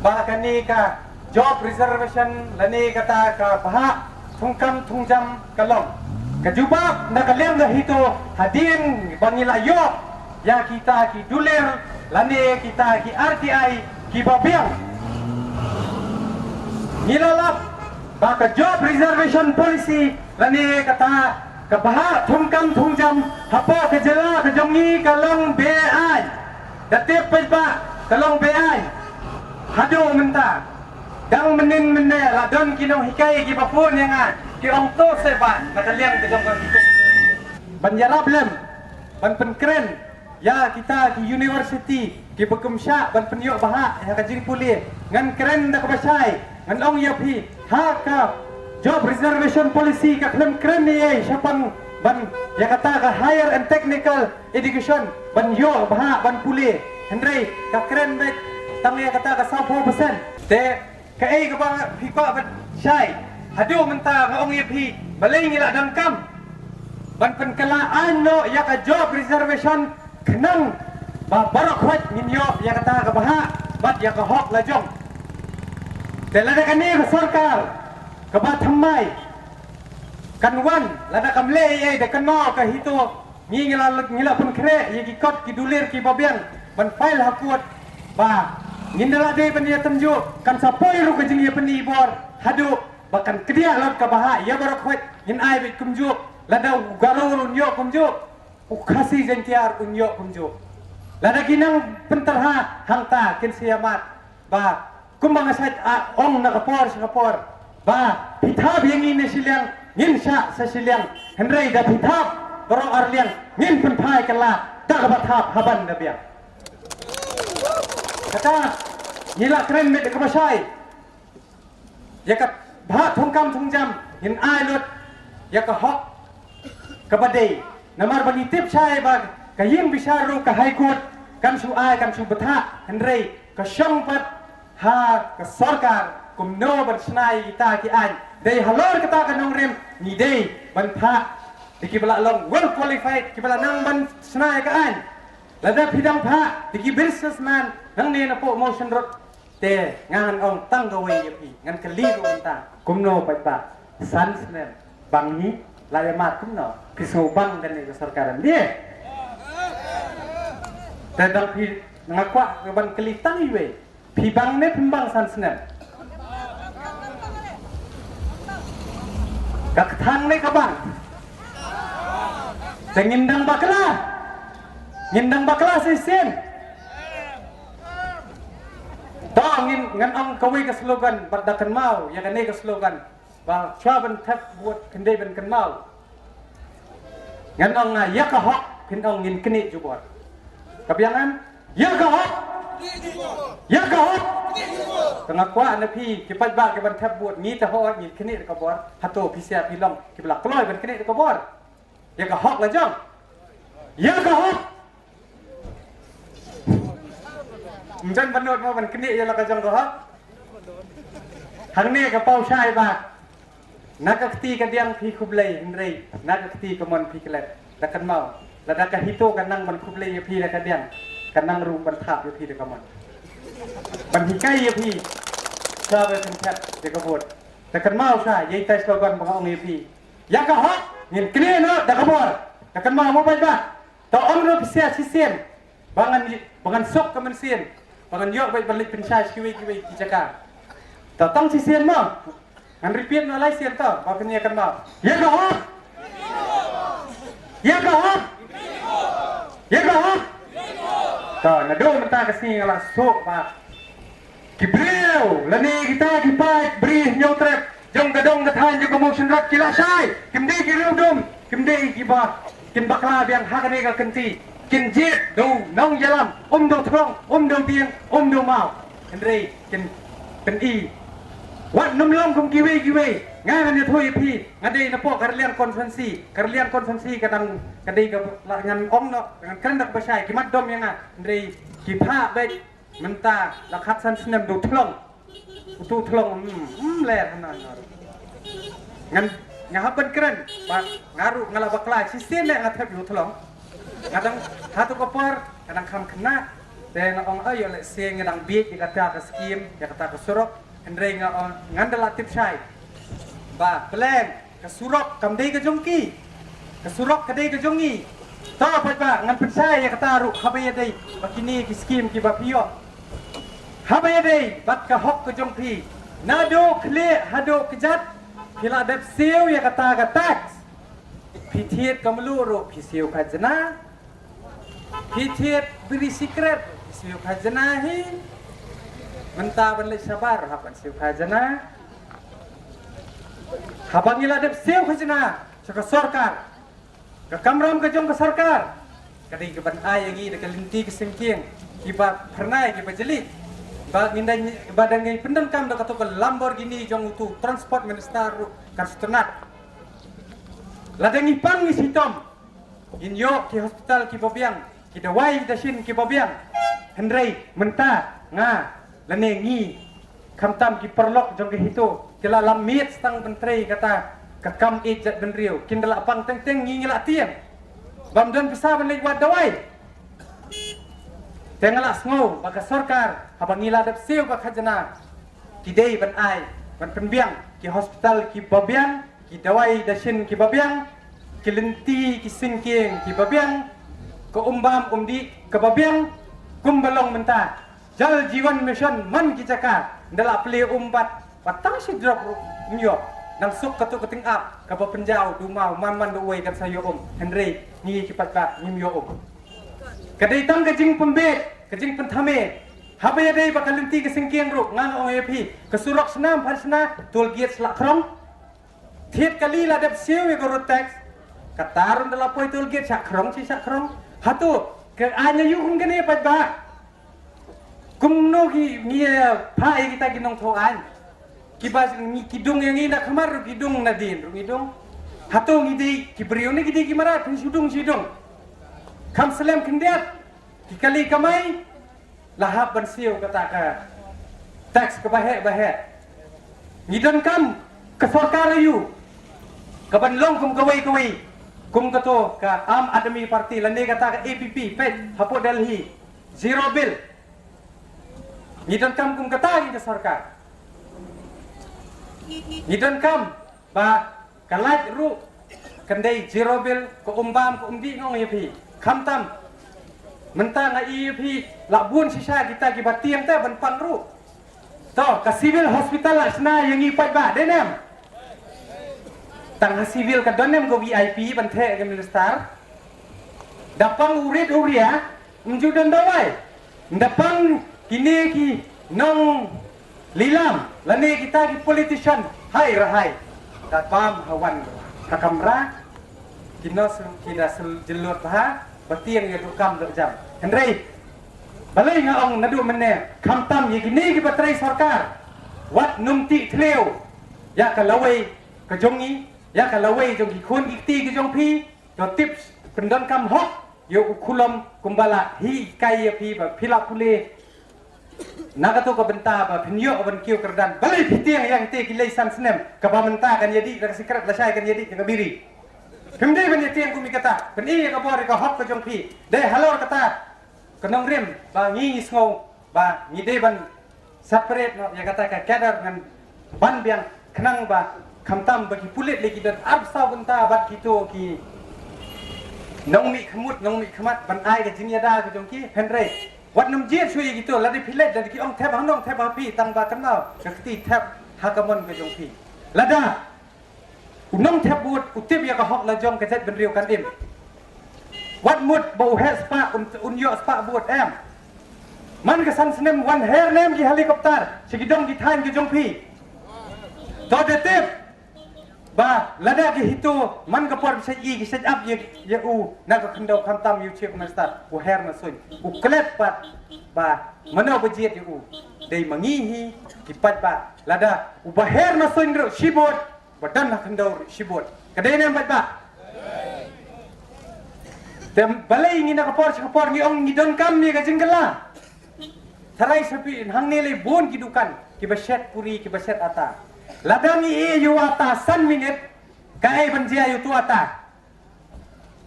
ba kane ka job reservation lane kata ka bhah thungkam thungjam ka long. Ka jubab na ka liang ka HITO, hadien ba ngi la ïoh ïa kita ki dulir lane kita ki R T I kiba biang, ngi la lap ba ka job reservation policy lane kata Ka bhah thungkam thungjam hapoh ka jylla ka jong ngi ka long be-aiñ. Da tip paidbah, ka long be-aiñ. Haduh mynta, dang mynnin mynne la don ki nonghikai kiba phone ïa nga, ki ong to seh bah na ka liang ka jong ka. Ban ïarap lem, ban pynkren ïa kita ki university kiba kum shah ban pynïoh bhah ïa ka jingpule. Ngan kren da kaba shai, ngan ong ïa phi, ha ka job reservation policy ka khlem kren ei ei shaphang ban ïa kata ka higher and technical education ban ïoh bhah ban pule. Hynrei ka kren beit tang ïa kata ka sawphew percent. Te kaei kaba phi kwah ban shai? Haduh mynta nga ong ïa phi, balei ngi la donkam ban pynkylla aiñ noh ïa ka job reservation khnang ba baroh khoit ngin ïoh ïa kata ka bhah bad ïa ka hok la jong. Te lada kane ka sorkar kaba thymmai kan wan, lada kam leh ei ei da kynmaw ka HITO, ngi ngi la, ngi la pynkhreh ïa ki kot ki dulir kiba biang ban file ha court ba ngin da la dei ban ïa tynjuh, kan sa poi ruh ka jingïapyni bor haduh ba kan kdiah lut ka bhah ïa baroh khoit. Ngin ai beit kumjuh, lada u Garo un ïoh kumjuh, u Khasi Jaiñtia un ïoh kumjuh. Lada ki nang pynterha hangta kin sa ïa mad ba kumba nga shait ong na ka por sha ka por ba phi thap ïa ngi na shiliang, ngin shah sa shiliang. Hynrei da phi thap baroh arliang, ngin pynphai kylla da kaba thap haban da biang. Kata ngi la kren beit da kaba shai. Ïa ka bhah thungkam thungjam ngin ai lut ïa ka hok kaba dei. Namar ba ngi tip shai ba ka ïing bishar ruh, ka High Court, kan shu ai, kan shu bthah, hynrei ka shong pat ha ka sorkar kumno ban shna ïa kita ki aiñ. Dei halor kata ka nongrim ngi dei ban phah da kiba la long well qualified, kiba la nang ban shna ïa ka aiñ. Lada phi dang phah da ki businessman nangne napoh Mawshynrut, te ngan ong tang kawei ïa phi, ngan kylli ruh mynta, kumno paidbah, san snem bang ngi la ïa mad kumno? Phi sngewbang kane ka sorkar em? Dei. Te dang phi, nga kwah ban kylli tang iwei, phi bang ne phim bang san snem? Ka kthang ne ka bang? Te ngin dang bakla, ngin dang bakla shisien. To ngin, ngan ong kawei ka slogan bad da kynmaw ïa kane ka slogan ba shuwa ban thep vote khyndai ban kynmaw. Ngan ong nga, ïa ka hok, phin ong ngin knieh jubor. Ka biang em? Ïa ka hok. Ïa ka hok. Ka nga kwah na phi ki paidbah ki ban thep vote, ngi te hok ngin knieh da ka bor. Hato phi sha phi long kiba la kloi ban knieh da ka bor? Ïa ka hok la jong. Ïa ka hok. Ym jan ban nud mo ban knieh ïa la ka jong ka hok. Hangne ka paw shai ba na ka kti ka diang phi khublei, hynrei na ka kti ka mon phi klet. Da kynmaw, lada ka HITO ka nang ban khublei ïa phi da ka diang, ka nang ruh ban thap ïa phi da ka mon, ban hikai ïa phi. Sa ba phin thep ïa ka vote. Da kynmaw sa ïa ita slogan ba nga ong ïa phi. Ïa ka hok ngin knieh noh da ka bor. Da kynmaw mo paidbah. To ong ruh phi sha shisien ba ngan, ba ngan suk ka mynsiem, ba ngan ïoh beit ban leit pynshai sha kiwei kiwei ki jaka. To tang shisien mo. Ngan repeat noh lai sien to ba phin ïa kynmaw. Ïa ka hok. Ïa ka hok. Ïa ka hok. To naduh mynta ka sngi nga la suk ba ki briew lane kita ki paid bri Hynñiewtrep jong ka dong ka thaiñ jong ka Mawshynrut ki la shai, kim dei ki riewdum, kim dei kiba kin bakla biang ha kane ka kynti. Kin jied da u nongïalam, um da u throng, um da u dieng, um da u maw. Hynrei kin pyni. Wat nym long kum kiwei kiwei. Nga ngan ïathuh ïa phi, nga dei napoh ka Rliang constituency. Ka Rliang constituency ka dang ka dei kaba la ngan ong noh, ngan kren da kaba shai, ki mat dom ïa nga. Hynrei ki phah beit. Mynta la khatsan snem da u thlong. Utu u thlong, mm, mm, ler hana hana ruh. Ngan, nga hap ban kren ba nga ruh nga la bakla shisien ne nga thep ïa u thlong. Nga dang, ha tu ka por nga dang kham khynnah. Te nga ong, ai, ïoh lehse nga dang bieit ïa kata ka skim, ïa kata ka surok. Hynrei nga ong, ngan da la tip shai ba pleng ka surok kam dei ka jong ki. Ka surok ka dei ka jong ngi. To paidbah, ngan pynshai ïa kata ruh, haba ïadei bad kine ki skim kiba phi ïoh, haba ïadei bad ka hok ka jong phi, naduh khlieh haduh kjat phi la dep siew ïa kata ka tax. Phi thied ka mluh ruh phi siew khajna. Phi thied biri sikret phi siew khajna hi. Mynta ban leit shabar hap ban siew khajna. Haba ngi la dep siew khajna sha ka sorkar, ka kamram ka jong ka sorkar ka dei ka ban ai ïa ngi da ka lynti ka sengkieng kiba phyrnai kiba jali. Ba ngin da, ba da ngi pyndonkam da kato ka Lamborghini jong utu Transport Minister ruh kan sngewtynnat. Lada ngi pang ngi shitom, ngin ïoh ki hospital kiba biang, ki dawai dashin kiba biang. Hynrei mynta nga lane ngi, khamtam ki paralok jong ka HITO, ki la lam miet tang ban trei kata ka kam ïeit jaitbynriew, kin da la pang teng teng ngi ngi la tieng. Bym don pisa ban leit wad dawai. Te nga la sngew ba ka sorkar haba ngi la dep siew ka khajna, ki dei ban ai, ban pynbiang ki hospital kiba biang, ki dawai dashin kiba biang, ki lynti ki sengkieng kiba biang, ka um bam um dih kaba biang, kumba long mynta Jal Jeevan Mission man ki jaka, nda la plie um pat, wat tang shi drop ruh ym ïoh. Nang suk katu ka tyngab kaba pynjaw, du maw man man da uwei kan sa ïoh um. Hynrei ngi ki paidbah ngim ïoh um. Ka dei tang ka jingpynbeit, ka jingpynthame. Haba ïadei bad ka lynti ka sengkieng ruh, nga nga ong ïa phi, ka surok Shnam Pharshna, toll gate Shlakhrong. Thied kali la dep siew ïa ka road tax. Kata ruh nda la poi toll gate Shlakhrong shi Shlakhrong. Hato ka aiñ aïu kum kane paidbah? Kumno ki ngi, eh, phah ïa kita ki nongthaw aiñ? Kiba ngi, ki dung ïa ngi na khmat ruh ki dung, nadien ruh ngi dung. Hato ngi dei ki briew ne ki dei ki mrad, phin shu dung shu dung. Kham slem khyndiat ki kali kamai, la hap ban siew kata ka tax kaba heh ba heh. Ngi donkam ka sorkar aïu kaban long kum kawei kawei, kum kato ka Aam Aadmi Party lane kata ka A P P, peit hapoh Delhi, zero bill. Ngi donkam kum kata ngi ka sorkar. Ngi donkam ba ka light ruh kan dei zero bill, ka um bam ka um dih, nga ong ïa phi. Khamtam mynta nga ïohi ïa phi, la bun shisha kita kiba tieng te ban pang ruh. To, ka civil hospital la shna ïa ngi paidbah, dei ne em? Tang ha civil ka don ne em ka V I P ban theh ka minister? Da pang u rit u ria, ym ju don dawai. Nda pang kine ki nonglilam lane kita ki politician, hai ra hai. Da bam ha wan ha kamra, ki nurse ki da sel jyllur bha, ba tieng ïa duh kam duh jam. Hynrei balei nga ong naduh mynne, khamtam ïa kine kiba trei sorkar, wat nym tih thliew ïa ka lawei ka jong ngi, ïa ka lawei jong ki khun ki kti ki jong phi. To tip, pyndonkam hok ïa u khulom kumba la hikai ïa phi ba phi la pule na kato ka bynta ba phin ïoh ban kiew kyrdan. Balei phi tieng ïa kite ki lei san snem, kaba mynta kan ïadih da ka sikret, lashai kan ïadih da ka biri? Phim dei ban ïa tieng kum ïa kata. Pyni ïa ka bor ïa ka hok ka jong phi. Dei halor kata ka nongrim ba ngi ngi sngew ba ngi dei ban separate noh ïa kata ka cadre ngan ban biang, khnang ba khamtam ba ki pulit lei ki don arphew saw bynta bad kito ki nongmihkhmut nongmihkhmat ban ai ka jingïada ka jong ki. Hynrei wat nym jied shuh ïa kito, lada phi leit, lada ki ong thep hangno thep ha phi, tang ba kynmaw ka kti thep ha ka mon ka jong phi. Lada u nongthep vote u tip ïa ka hok lajong ka jaitbynriew kan im. Wat mut ba u heh spah un, un ïoh spah vote em. Man ka san snem wan her ne em ki helicopter sha ki dong ki thaiñ ki jong phi? To da tip ba lada ki HITO man ka por ki shait ïa, ki shait ap ïa, ïa u na ka khyndew, khamtam ïa u Chief Minister u her na suiñ, u klet pat ba mano ba jied ïa u. Dei ma ngi hi ki paidbah, lada uba her na suiñ ruh shi vote, ba don ha khyndew ruh shi vote. Ka dei ne em paidbah? Te balei ngi na ka por sha ka por ngi ong ngi donkam ïa ka jingkylla? Tharai sa phi, hangne lei bun ki dukan kiba shet puri, kiba shet ata. Lada ngi ïeh ïa u ata san minit, kaei ban jia ïa utu ata?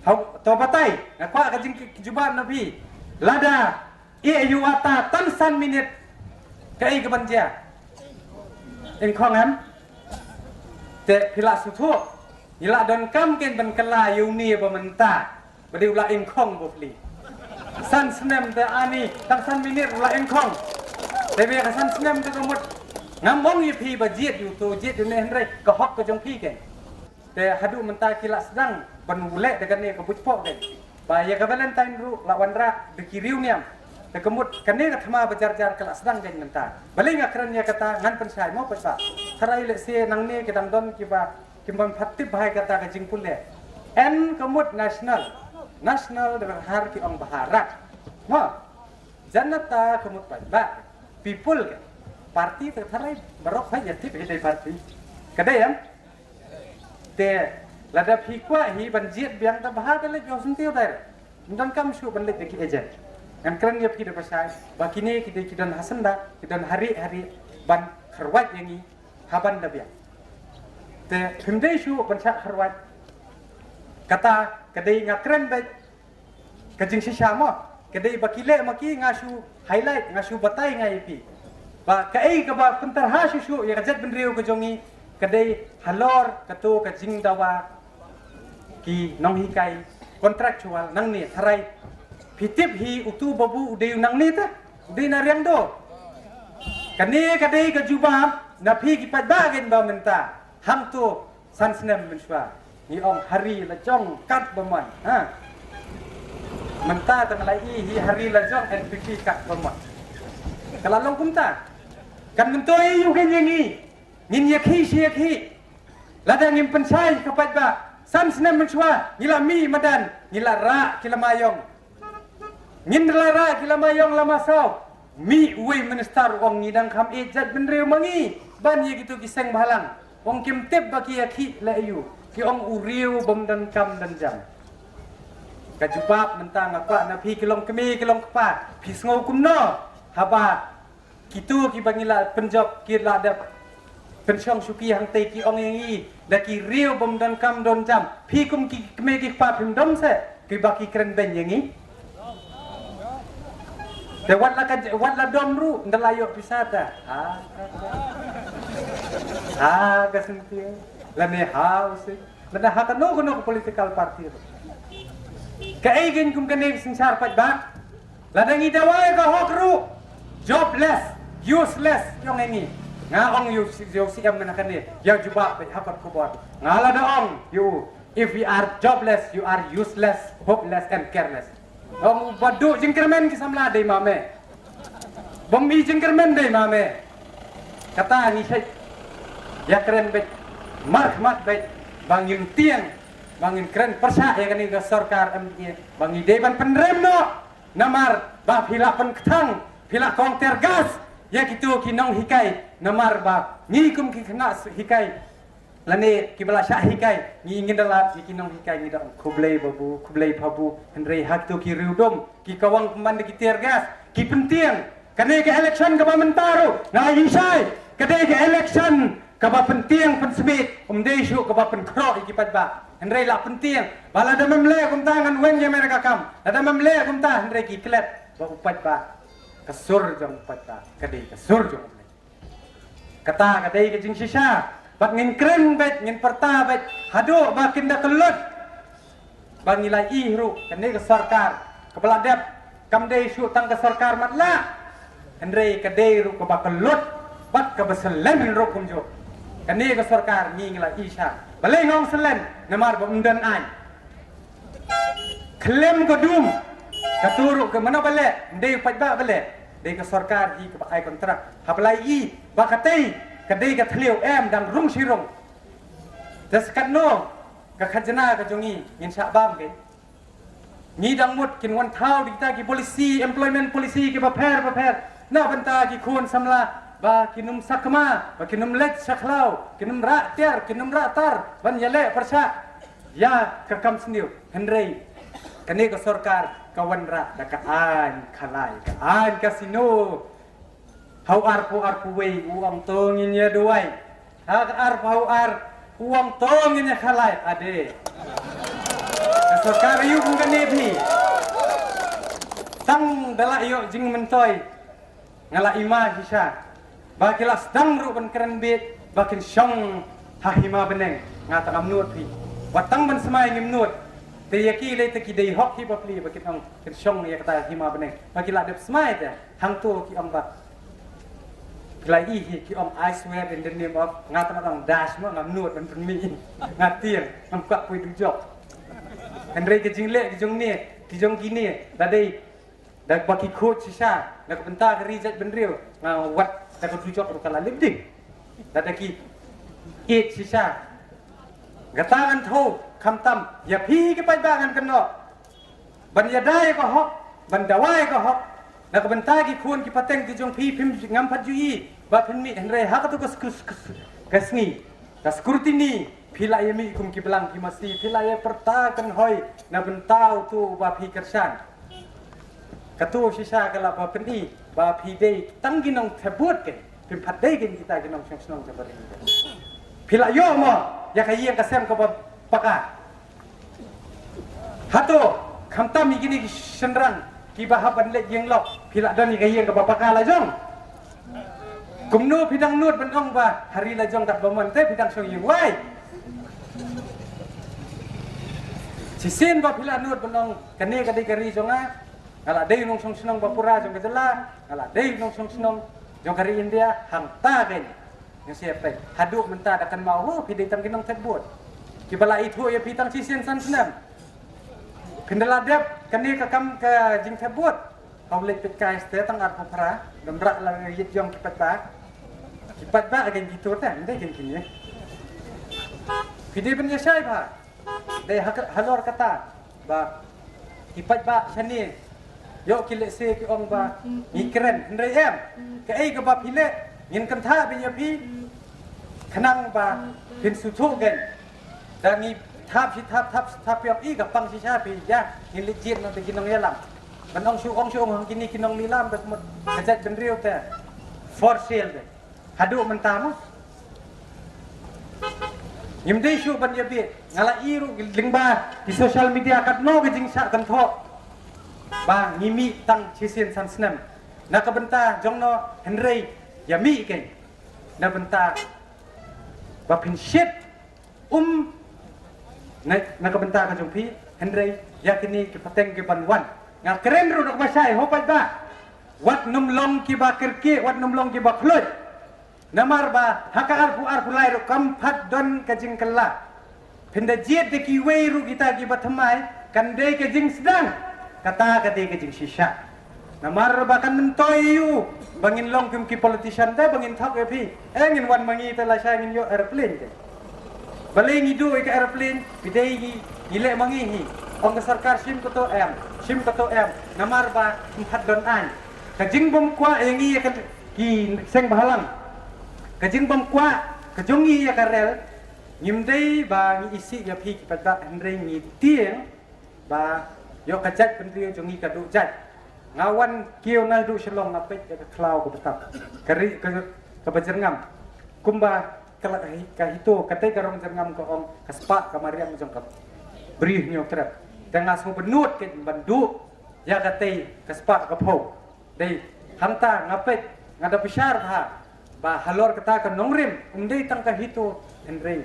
Hau, to batai, nga kwah ka jingkjubab na phi. Lada ïeh ïa u ata tang san minit, kaei kaban jia? Ingkhong em? Te phi lah sngewthuh, ngi lah donkam kein ban kylla ïa une ba mynta ba dei u la ingkhong bapli. San snem te ani, tang san minit u la ingkhong. Te ba ïa ka san snem te ka mut. Ngam ong ïa phi ba jied ïa uto, jied ïa une, hynrei ka hok ka jong phi kein. Te haduh mynta ki la sdang ban u leh da kane ka buit pok dei. Ba ïa ka Valentine ruh la wanrah da ki riewniam. Da ka mut kane ka thma ba jar jar ka la sdang dei mynta. Balei nga kren ïa kata, ngan pynshai mo paidbah. Tharai lehse nangne ki dang don kiba, kiba phat tip bha ïa kata ka jingpule. N ka mut national. National da ka har ki ong Bharat. Mo. Janata ka mut paidbah. People ka. Party te tharai baroh hi ïa tip hi dei party. Ka dei em? Te lada phi kwah hi ban jied biang, ta bha da leit ïa u syntiew direct. Ym donkam shuh ban leit da ki agent. Ngan kren ïa phi da pashai ba kine ki dei ki don ha syndah, ki don ha rieh ha rieh ban kharwait ïa ngi ha ban da biang. Te phim dei shuh ban shah kharwait. Kata ka dei nga kren beit ka jingshisha mo. Ka dei ba ki leh ma ki, nga shu highlight, nga shu batai nga ïa phi. Ba kaei kaba pyntarha shuh shuh ïa ka jaitbynriew ka jong ngi, ka dei halor kato ka jingdawa ki nonghikai contractual nangne. Tharai phi tip hi utu babu u dei u nangne te, u dei na Riangdo. Kane ka dei ka jubab na phi ki paidbah kein ba mynta. Hangto san snem mynshuwa ngi ong ha ri la jong kat ba mon, ha. Mynta tang la i hi ha ri la jong N P P kat ba mon. Ka la long kumta. Kan myntoi ïa u kein ïa ngi. Ngin ïakhih shi ïakhih. Lada ngim pynshai ka paidbah, san snem mynshuwa ngi la mih madan, ngi la rah ki lama ïong. Ngin la rah ki lama ïong lama saw. Mih uwei minister u ong ngi dang kham ïeit jaitbynriew ma ngi ban ïa kito ki seng bhalang. Ong kim tip ba ki ïakhih leh aïu. Ki ong u riew bym don kam don jam. Ka jubab mynta nga kwah na phi ki long kmie ki long kpa, phi sngew kumno haba kito kiba ngi la pynjop ki la dep pynshong shuki hangtei ki ong ïa ngi da ki riew bym don kam don jam. Phi kum ki kmie ki kpa phim dom se kiba ki kren beiñ ïa ngi. Te wat la ka, wat la dom ruh nda la ïoh pisa ta. Ha. Ha ka senti. Lane ha u si. Lada ha kano kano ka political party ruh. Kaei kein kum kane ka synshar paidbah. Lada ngi dawa ïa ka hok ruh, jobless, useless, ïong ngi. Nga ong ïa u C-, ïa u C M mynta kane, ïa u jubab bad ha kot khubor. Nga lada ong ïa u, if we are jobless, you are useless, hopeless and careless. Ong u ba duh jingkyrmen ki samla dei ma me. Bym i jingkyrmen dei ma me. Kata ngi shait ïa kren bad markhmat bad ba ngin tieng, ba ngin kren pyrshah ïa kane ka sorkar M D A, ba ngi dei ban pynrem noh. Namar ba phi la pynkthang, phi la kong tear gas ïa kito ki nonghikai. Namar ba ngi kum ki khynnah hikai lane kiba la shah hikai, ngi ngin da lap ïa ki nonghikai, ngi da ong khublei babu, khublei phabu. Hynrei ha kito ki riewdum, ki kawang pynban da ki tear gas, ki pyntieng. Kane ka election kaba mynta ruh nga ïa shai, ka dei ka election kaba pyntieng pynsmit, um dei shuh kaba pynkhroh ïa ki paidbah. Hynrei la pyntieng ba lada mem leh kumta ngan wan ïa me na ka kam, lada mem leh kumta, hynrei ki klet ba u paidbah, ka sur jong u paidbah ka dei ka sur jong u Blei. Kata ka dei ka jingshisha. Bad ngin kren bad ngin pyrta bad haduh ba kin da kyllut ba ngi la ïohi ruh kane ka sorkar kaba la dep kam dei shuh tang ka sorkar matlah. Hynrei ka dei ruh kaba kyllut bad kaba selen ruh kumjuh. Kane ka sorkar ngi ngi la ïohi sha. Balei nga ong selen? Namar ba ym don aiñ. Khlem ka dum ka tu ruh ka mano ba leh, ym dei u paidbah ba leh, dei ka sorkar hi kaba ai kontrak. Haba la ïohi ba katei ka dei ka thliew em dang rung shi rung. Te sa katno ka khajna ka jong ngi ngin shah bam kein? Ngi dang mut kin wan thaw da kita ki policy, employment policy kiba pher ba pher na bynta ki khun samla ba kin ym sakma, ba kin ym leit sha khlaw, kin ym rah tiar, kin ym rah tar ban ïaleh pyrshah ïa ka kam sniew. Hynrei kane ka sorkar ka wanrah da ka aiñ khalai, ka aiñ casino. Ha u arphew arphew wei u ong to ngin ïa duwai. Ha ka arphew ar u ong to ngin ïa khalai, ade. Ka sorkar aïu kum kane phi? Tang da la ïoh jingmyntoi nga la ïma shisha ba ki la sdang ruh ban kren beit ba kin shong ha hima bneng. Nga tang ngam nud phi. Wat tang ban smai ngim nud. Te ïa ki lei te ki dei hok hi bapli ba kin ong kin shong ïa kata hima bneng ba ki la dep smai te. Hangto ki ong ba ki la ïohi, ki ong I swear in the name of, nga tang ong dash mo, ngam nud ban pynmih. Nga tieng, ngam kwah poi dujok. Hynrei ka jingleh ki jong ne, ki jong kine, da dei da ba ki khuid shisha na ka bynta ka ri jaitbynriew, nga wat da ka dujok ruh ka la lip ding. Da da ki ïeit shisha. Kata ngan thew, khamtam ïa phi ki paidbah ngan kynnoh ban ïada ïa ka hok, ban dawa ïa ka hok na ka bynta ki khun ki pateng ki jong phi. Phim ngam pat ju ïohi ba phin mih, hynrei ha katu ka sku-, sku-, ka sngi ka scrutiny, phi la ïa mih kum ki blang ki masi, phi la ïa pyrta kynhoi na bynta utu ba phi kyrshan. Katu shisha ka la ba pyni ba phi dei tang ki nongthep vote, ke phim pat dei ki kita ki nongshong shnong jong ka ri. Phi la ïoh mo ïa ka ïing ka sem kaba paka? Hato khamtam ïa kine ki shynrang kiba hap ban leit ïing lok, phi la don ïa ka ïing kaba paka la jong? Kumno phi dang nud ban ong ba ha ri la jong katba mon te phi dang shong ïing wai? Shisien ba phi la nud ban ong kane ka dei ka ri jong nga, nga la dei nongshong shnong ba pura jong ka jylla, nga la dei nongshong shnong jong ka ri India, hangta kein. Ngi sngewthuh haduh mynta da kynmaw, ho, phi dei tang ki nongthep vote kiba la ithuh ïa phi tang shisien san snem. Phin da la dep kane ka kam ka jingthep vote. Hau leit peit kai ste tang arphew phra, dam brak la ïit jong ki paidbah. Ki paidbah kein ki tur te, ym dei kein kine. Phi dei ban ïa shai bha. Dei ha ka, halor kata ba ki paidbah shane ïoh ki lehse ki ong ba ngi kren, hynrei em, kaei kaba phi leh ngin kynthah bha ïa phi. Khnang ba phin sngewthuh kein. Da ngi thap shi thap, thap shi thap ïa phi, ka pang shisha phi, ïa ngin leit jied noh da ki nongïalam. Ban ong shu ong shu ong ha kine ki nongïalam ba ka mut ka jaitbynriew te for sale te. Haduh mynta mo. Ngim dei shuh ban ïa bieit. Nga la ïohi ruh lyngba ki social media katno ka jingshah kynthoh ba ngi mih tang shisien san snem na ka bynta jong no, hynrei ïa mih kein na bynta ba phin shit um na, na ka bynta ka jong phi, hynrei ïa kine ki pateng ki ban wan. Nga kren ruh na kaba shai, ho paidbah, wat nym long kiba kyrkieh, wat nym long kiba khluit. Namar ba ha ka arphew arphew lai ruh kam pat don ka jingkylla. Phin da jied da kiwei ruh kita kiba thymmai, kan dei ka jingsdang, kata ka dei ka jingshisha. Namar ba kan myntoi ïa u ba ngin long kum ki politician te ba ngin thok ïa phi, eh, ngin wan ma ngi te lashai ngin ïoh aeroplane te. Balei ngi duh ïa ka aeroplane? Phi dei ngi, ngi leh ma ngi hi. Ong ka sorkar shim kato em, shim kato em. Namar ba ym pat don aiñ. Ka jingbymkwah ïa ngi ïa ka, ki seng bhalang, ka jingbymkwah ka jong ngi ïa ka rel. Ngim dei ba ngi isih ïa phi ki paidbah, hynrei ngi tieng ba ïoh ka jaitbynriew jong ngi ka duh jait. Nga wan kiew naduh Shillong, nga peit ïa ka khlaw ka btap, ka ri ka, kaba jyrngam. Kumba ka la, ka HITO, katei ka rong jyrngam ka ong ka spah ka mariang jong ka Bri Hynñiewtrep. Te nga sngewbynnud kein ban duh ïa katei ka spah ka phew. Dei hangta nga peit, nga da bishar bha ba halor kata ka nongrim, ym dei tang ka HITO, hynrei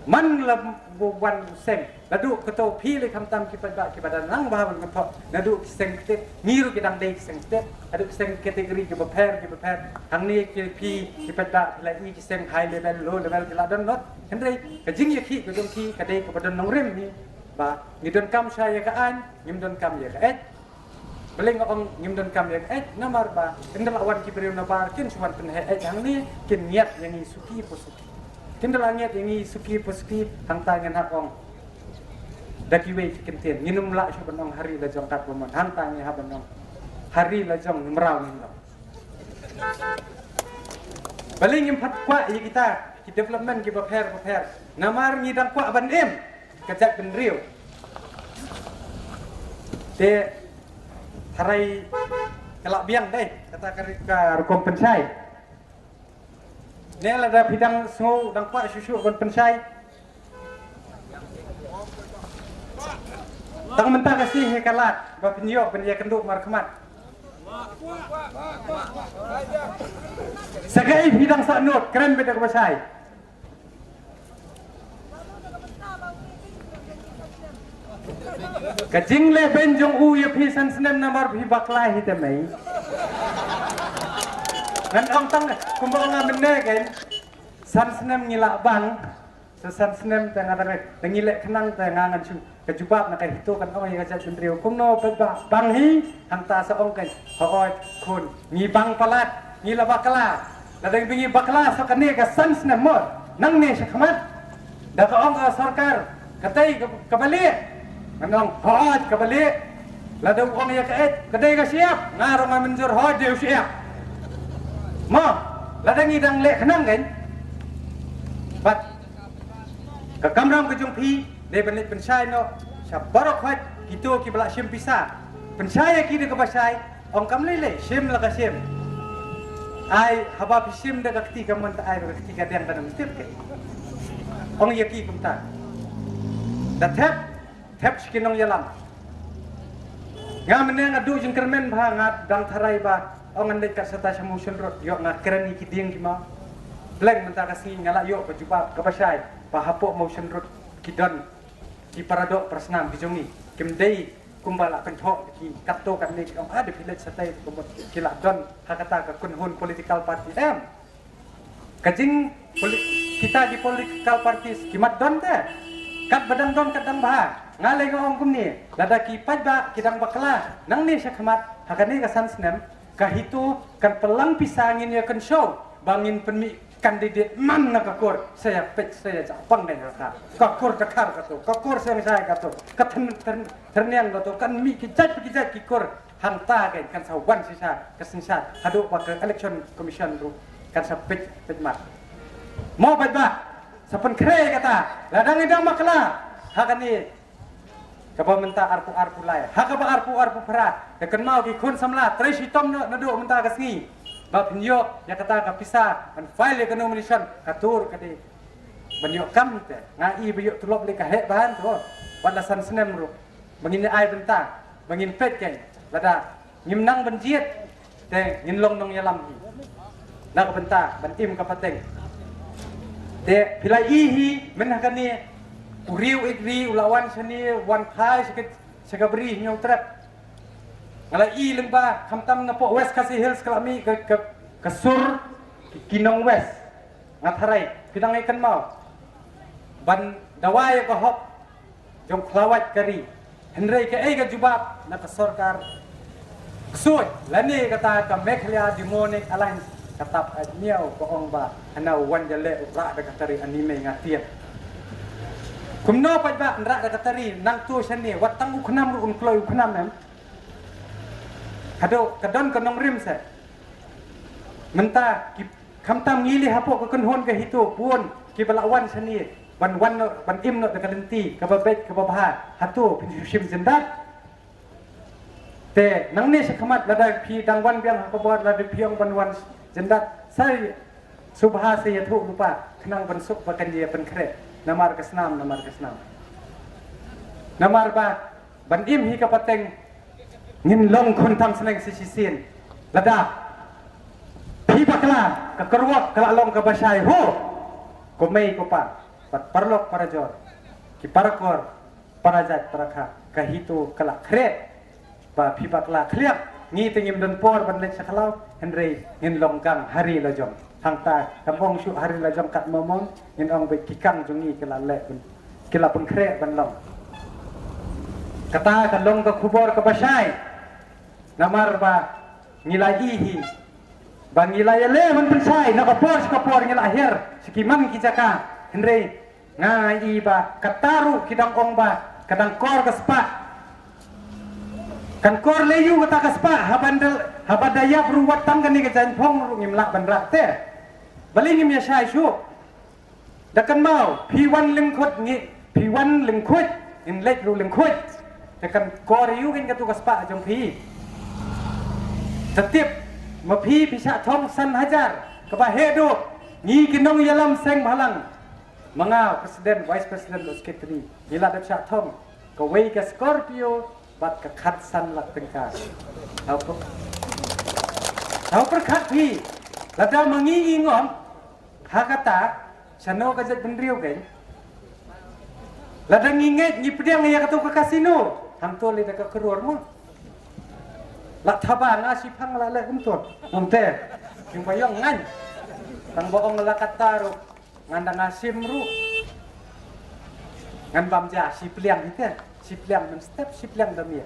man la bu wan u seng, la duh kato phi lei khamtam ki paidbah kiba dang nang bha ban kynthok, naduh ki seng state, ngi ruh ki dang dei ki seng state, haduh ki seng category kiba pher kiba pher. Hangne ki phi ki paidbah phi la i ki seng high level, low level, ki la don lot. Hynrei ka jingïakhih ka jong ki ka dei kaba don nongrim hi, ba ngi donkam sha ïa ka aiñ, ngim donkam ïa ka eit. Balei nga ong ngim donkam ïa ka eit? Namar ba ynda la wan ki briew na bar, kin shu wan pynheh eit hangne, kin ngiat ïa ngi suki pa suki. Kin da la ngiat ïa ngi suki pa suki, hangta ngin hap ong da kiwei ki kyntien. Ngin ym lah shuh ban ong ha ri la jong katba mon, hangta ngi hap ban ong ha ri la jong, ngim raw ngim long. Balei ngim pat kwah ïa kita ki development kiba pher ba pher? Namar ngi dang kwah ban im ka jaitbynriew. Te tharai ka la biang dei kata ka ri-, ka rukom pynshai. Ne lada phi dang sngew dang kwah shuh shuh ban pynshai, tang mynta ka sngi hi ka lad ba phin ïoh ban ïakynduh markhmat. Sa kaei phi dang sah nud, kren beit da kaba shai. Ka jingleh beiñ jong u ïa phi san snem namar phi bakla hi te mei. Ngan ong tang kumba ong nga mynne kein, san snem ngi lah bang. Sa san snem te nga dang, dang ngi leh khnang te nga ngan shu ka jubab na ka HITO kan ong ïa ka jaitbynriew. Kumno pat ba bang hi, hangta sa ong kein, hooid khun, ngi bang palat, ngi la bakla. Lada ngi bakla sa kane ka san snem mo, nangne shakhmat da ka ong ka sorkar, katei ka, kaba lieh. Ngan ong, hooid kaba lieh. Lada u ong ïa kaei, ka dei ka shyiap, nga ruh nga mynjur, hooid dei u shyiap. Mo, lada ngi dang leh khnang kein. Bad ka kamram ka jong phi, dei ban leit pynshai noh sha baroh khoit kito kiba la shim pisa. Pynshai ïa ki da kaba shai, ong kam lei lei, shim la ka shim. Ai, haba phi shim da ka kti kamon, ta ai da ka kti kadiang, ka dang tip kein. Ong ïa ki kumta. Da thep, thep sha ki nongïalam. Nga mynne nga duh jingkyrmen bha, nga dang tharai ba ong ngan leit kat sata sha Mawshynrut, ïoh nga kren ïa ki dieng ki maw. Pleng mynta ka sngi nga la ïoh ka jubab kaba shai ba hapoh Mawshynrut ki don ki paradoh parasnam ki jong ngi. Kim dei kumba la kynthoh ki katto katne, ki ong, ah, da phi leit shatei kumba ki la don ha kata ka kynhun political party, em. Ka jing poli-, kita ki political parties ki mat don te. Kat ba dang don kat dang bha. Nga lei nga ong kumne, lada ki paidbah ki dang bakla nangne shakhmat ha kane ka san snem, ka HITO kan pynlang pisa, ngin ïa kynshew ba ngin pynmih candidate man na ka kur, sa ïa peit, sa ïa japang ne ka. Ka kur Dkhar kato, ka kur Seng Shai kato, ka Thern-, Thern-, Thyrniang kato, kan mih ki jait ki jait ki kur. Hangta kein kan sa wan shisha ka synshar haduh ba ka Election Commission ruh kan sa peit, peit mat. Mo paidbah, sa pynkhreh kata, lada ngi dang bakla ha kane kaba mynta arphew, arphew lai, ha kaba arphew, arphew phra, da kynmaw ki khun samla, trei shitom noh naduh mynta ka sngi ba phin ïoh ïa kata ka pisa ban file ïa ka nomination, kato ruh ka dei ban ïoh kam te. Nga i ba ïoh tulop lei ka heh ban to, wat la san snem ruh. Ba ngin ai bynta, ba ngin peit kein, lada ngim nang ban jied te ngin long nongïalam hi na ka bynta ban im ka pateng. Te phi la i hi mynha kane, u riew ïeit ri u la wan shane, wan phai sha ka, sha ka bri Hynñiewtrep. Nga la i lyngba, khamtam napoh West Khasi Hills ka la mih ka, ka, ka sur ki, ki nong West. Nga tharai phi dang ïa kynmaw ban dawa ïa ka hok jong khlawait ka ri. Hynrei kaei ka jubab na ka sorkar ksuid lane kata ka Meghalaya Demonic Alliance, ka Tap Aid Miaw, ka ong ba hana u wan ïaleh u rah da ka tari, ani mei nga tieng. Kumno paidbah, un rah da ka tari, nangto shane wat tang u khnam ruh un kloi u khnam, em. Haduh ka don ka nongrim se. Mynta ki, khamtam ngi lei hapoh ka kynhun ka HITO, bun kiba la wan shane ban wan noh, ban im noh da ka lynti kaba beit kaba bha. Hato phin shu shim jyndat? Te nangne shakhmat lada phi dang wan biang ha ka bor, lada phi ong ban wan jyndat, sa sngewbha sa ïathuh lypa khnang ban suk ba kan ïa pynkhreh namar ka snam, namar ka snam. Namar ba ban im hi ka pateng, ngin long khun tam shneng sa shisien. Lada phi bakla, ka kyrwok ka la long kaba shai ho. Ko mei ko pa, bad paralok parajor, ki parakor, parajait parakha, ka HITO ka la khreh ba phi bakla khlieh. Ngi te ngim don por ban leit sha khlaw, hynrei ngin long kang ha ri la jong. Hangta kam ong shuh ha ri la jong kat mo mo, ngin ong beit ki kang jong ngi ki la leh ban, ki la pynkhreh ban long. Kata ka long ka khubor kaba shai. Namar ba ngi la i hi ba ngi la ïaleh ban pynshai na ka por sha ka por, ngi la hiar sha ki man ki jaka. Hynrei nga i ba kata ruh ki dang ong ba ka dang kor ka spah. Kan kor lei ïa u kata ka spah, haba da, haba da ïap ruh wat tang kane ka jaiñphong ruh ngim lah ban rah te. Balei ngim ïa shai shuh? Da kynmaw, phi wan lyngkhuid ngi, phi wan lyngkhuid, ngin leit ruh lyngkhuid. Te kan kor ïa u kein katu ka spah jong phi. Te tip ma phi, phi shah thong san hajar, kaba heh duh. Ngi ki nongïalam seng bhalang, ma nga u president, vice president, u secretary, ngi la dep shah thong kawei ka Scorpio bad ka khatsan lak tyngka. Hau pyrkhat phi, lada ma ngi ngi ngop ha kata, shano ka jaitbynriew kein? Lada ngi ngeit ngi pdiang ïa katu ka casino, hangto lei da ka klur mo. La thaba nga shiphang la leh kumto. Kumte. King ba ïong ngan. Tang ba ong la kata ruh, ngan da nga shim ruh. Ngan bam ja shi pliang hi te, shi pliang mynstep, shi pliang da miet.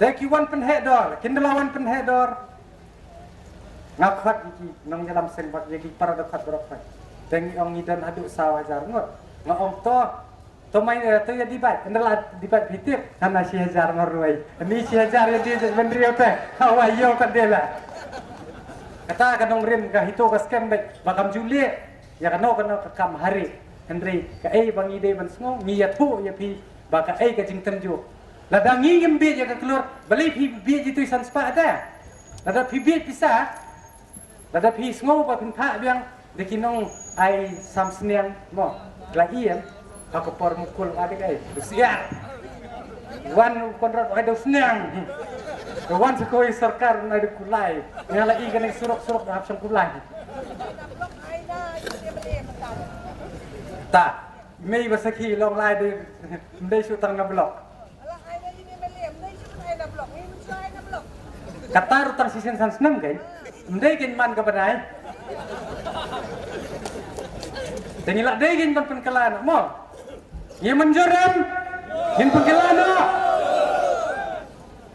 Te ki wan pynheh dor, kin da la wan pynheh dor. Nga khot ïa ki nongïalam seng bad ïa ki para dkhot baroh khoit. Te ngi ong ngi don haduh saw hajar ngut. Nga ong to, to mai, eh, to ïa debate, ynda la debate phi tip, hana shi hajar marwei. Ni shi hajar ïa die jaitbynriew te. Hawa ïew ka dei la. Kata ka nongrim ka hito ka skhem beit ba kam ju leh ïa kano kano ka kam ha ri. Hynrei kaei ba ngi dei ban sngew, ngi ïathuh ïa phi ba kaei ka jingtynjuh. Lada ngi ngim bieit ïa ka klur, balei phi bieit ïa tu san spah te? Lada phi bieit pisa, lada phi sngew ba phin phah biang da ki nongai sam sniang mo. La ïa ha ka por mukul, adik ai, siar. Wan u Conrad ai da sniang. Ka wan sa koi sorkar ai da kulai. Nga la i kane surok surok da hap shang kulai. Ta, mei ba sakhi long lai de, mdei shu tang na blok. Kata ruh tang shisien san snem kein. Mdei kein man ka bnai. Te ngi la dei kein ban pynkylla noh mo. Ngi mynjur em? Ngin pynkylla noh.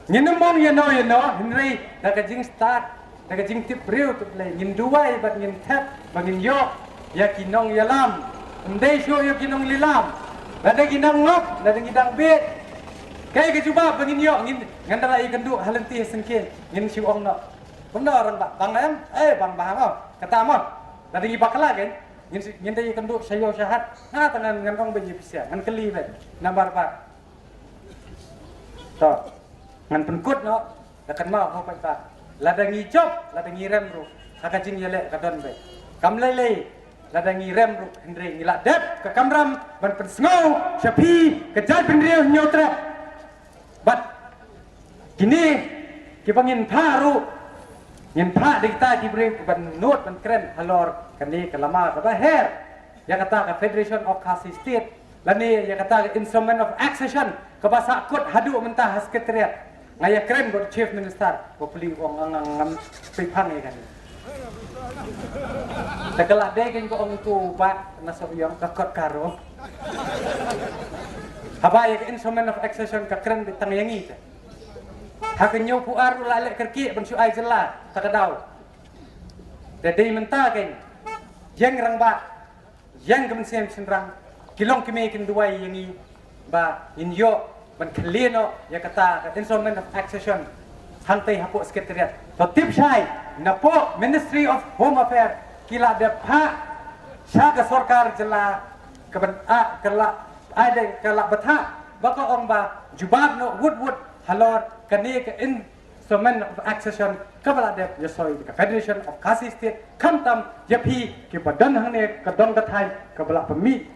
Ngin ym ong ïano ïano, hynrei da ka jingstad, da ka jingtip briew tip Blei, ngin duwai bad ngin thep ba ngin ïoh ïa ki nongïalam. Ym dei shuh ïa ki nonglilam. Lada ki nang ngop, lada ki dang bieit. Kaei ka jubab ba ngin ïoh, ngin, ngan da la ïakynduh ha lynti ha syngkien, ngin shu ong noh. Kumno rangbah, bang em? Eh, bang bha mo. Kata mo. Lada ngi bakla kein, ngin shu, ngin da ïakynduh sha ïew sha hat. Nga tang ngan, ngan ong ba ïa pisa, ngan kylli beit. Namar ba To, ngan pynkut noh, da kynmaw ho paidbah. Lada ngi jop, lada ngi rem ruh, ha ka jingïaleh ka don beit. Kam lei lei, lada ngi rem ruh, hynrei ngi la dep ka kamram ban pynsngew sha phi ka jaitbynriew Hynñiewtrep. Bad kine kiba ngin phah ruh, ngin phah da kita ki briew kiban nud ban kren halor kane ka lama kaba her. Ïa kata ka Federation of Khasi State, lane ïa kata ka Instrument of Accession, kaba sah kut haduh mynta ha Secretariat. Nga ïa kren bad Chief Minister, ba pli u ong nga ngam pynphang ïa kane. Te ka la dei kein ka ong tu ba na Sohiong ka kot karo. Haba ïa ka Instrument of Accession ka kren beit tang ïa ngi te. Ha ka hynñiewphew ar u la leh kyrkieh ban shu ai jylla, ta ka daw. Te dei mynta kein, ïeng rangbah, ïeng ka mynsiem shynrang, ki long ki mei kin duwai ïa ngi ba ngin ïoh ban khleh noh ïa kata ka Instrument of Accession hangtei hapoh Secretariat. To tip shai, napoh Ministry of Home Affairs ki la dep phah sha ka sorkar jylla kaban, ah, ka la, ah, dei, ka la bthah ba ka ong ba jubab noh wut wut halor kane ka in Instrument of Accession kaba la dep ïasoi da ka Federation of Khasi State, khamtam ïa phi kiba don hangne ka dong ka thaiñ kaba la pynmih,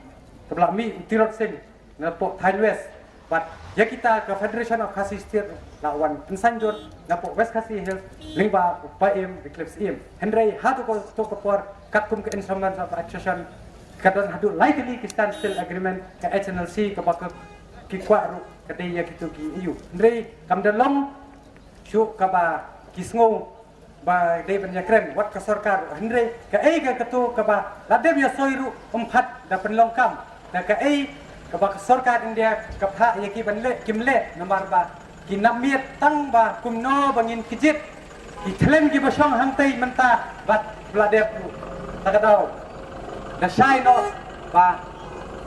kaba la mih u Tirot Sing napoh thaiñ West. Bad ïa kita ka Federation of Khasi State la wan pynsanjor napoh West Khasi Hills lyngba u Bah Im Wycliffe Syiem. Hynrei ha tu ko, tu ka por katkum ka Instrument of Accession ka don haduh lai tylli ki Standstill Agreement, ka H N L C kaba ka, ki kwah ruh ka dei ïa kitu ki A U. Hynrei kam da long shuh kaba ki sngew ba dei ban ïakren wat ka sorkar, hynrei kaei ka katu kaba la dep ïasoi ruh ym pat da pynlong kam. Da kaei kaba ka sorkar India ka phah ïa ki ban leh kim leh, namar ba ki nang miet tang ba kumno ba ngin kjit ki thlem kiba shong hangtei mynta bad ba la dep ruh. Ta ka daw da shai noh ba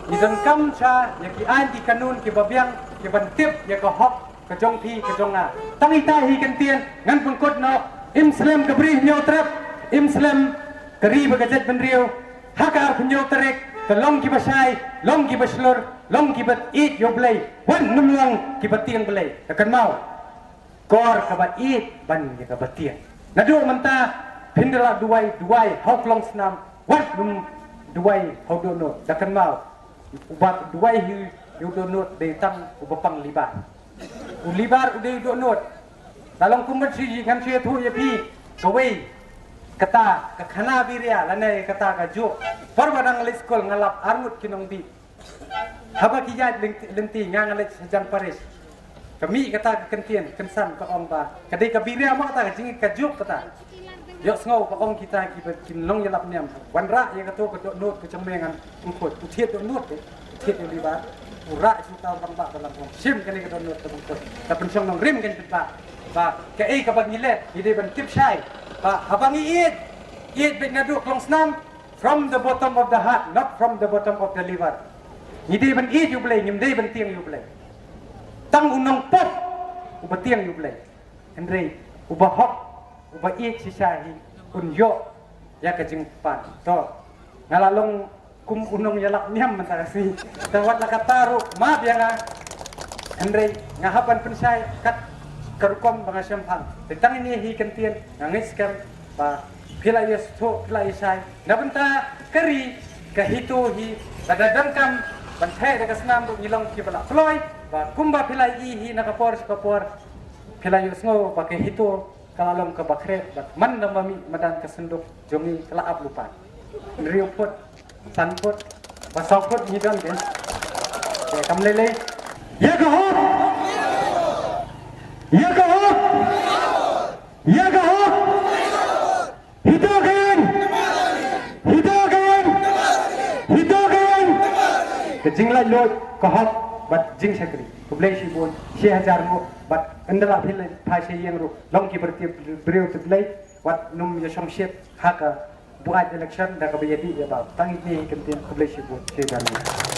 ngi donkam sha ïa ki aiñ ki kanun kiba biang kiban tip ïa ka hok ka jong phi ka jong nga. Tang ita hi kyntien ngan pynkut noh. Im slem ka Bri Hynñiewtrep, im slem ka ri bad ka jaitbynriew. Ha ka arphew hynñiew tarik ka long kiba shai, long kiba shlur, long kiba ïeit ïa U Blei, wat nym long kiba tieng Blei. Ka kynmaw, kor kaba ïeit ban ïa kaba tieng. Naduh mynta phin da la duwai, duwai ha u klong snam, wat nym duwai ha u dohnud. Da kynmaw, uba duwai hi ïa u dohnud dei tang uba pang libar. U libar u dei u dohnud. Ka long kum ban shu, ngan shu ïathuh ïa phi kawei kata ka khana biria lane kata ka juk. Por ba dang leit skul nga lap arngut ki nongdih. Haba ki ïaid lynti, lynti nga, nga leit hajan parish. Ka mih kata ka kyntien kynsan ka ong ba ka dei ka biria mo kata ka jingïeit ka juk kata. Ïohsngew ka ong kita kiba kin long ïalap niam. Wanrah ïa kato ka dohnud ka jong me ngan pynkut. U thied dohnud te. Kit u liver, u rah shuh uta u rangbah ba la long. Shim kane ka dohnud ka bynta. Ka pynshong nongrim kan pynbah. Ba kaei kaba ngi leh, ngi dei ban tip shai. Ba haba ngi ïeit, ïeit beit naduh ka long snam, from the bottom of the heart, not from the bottom of the liver. Ngi dei ban ïeit ïa u Blei, ngim dei ban tieng ïa u Blei. Tang u nongpop uba tieng ïa u Blei. Hynrei uba hok, uba ïeit shisha hi un ïoh ïa ka jingpan. To, nga la long kum u nongïalap niam mynta ka sngi. Te wat la katta ruh map ïa nga. Hynrei nga hap ban pynshai kat ka rukom ba nga shemphang. Te tang ine hi kyntien, nga ngeit skhem ba phi la ïohsngew, phi la ïohshai na bynta ka ri ka HITO hi, ba da donkam ban theh da ka snam ruh ngi long kiba la kloi. Ba kumba phi la ïohi hi na ka por sha ka por, phi la ïohsngew ba ka HITO ka la long kaba khreh, bad man la ma mih madan ka synduk jong ngi ka la ap lypa. Hynriew phut, san phut, ba saw phut ngi don, te. Te kam lei lei. Ïa ka hok! Ïa ka hok! Ïa ka hok! HITO ka ïeng! HITO ka ïeng! HITO ka ïeng! Ka jinglaitluid, ka hok bad jingshakri. Khublei shibun, shi hajar nguh bad ynda la phi la phai sha ïing ruh, long ki briew, briew tip Blei, wat nym ïa shongshit ha ka buaid election da kaba ïadih ïa ba. Tang ine hi kyntien, khublei shibun, shi hajar nguh.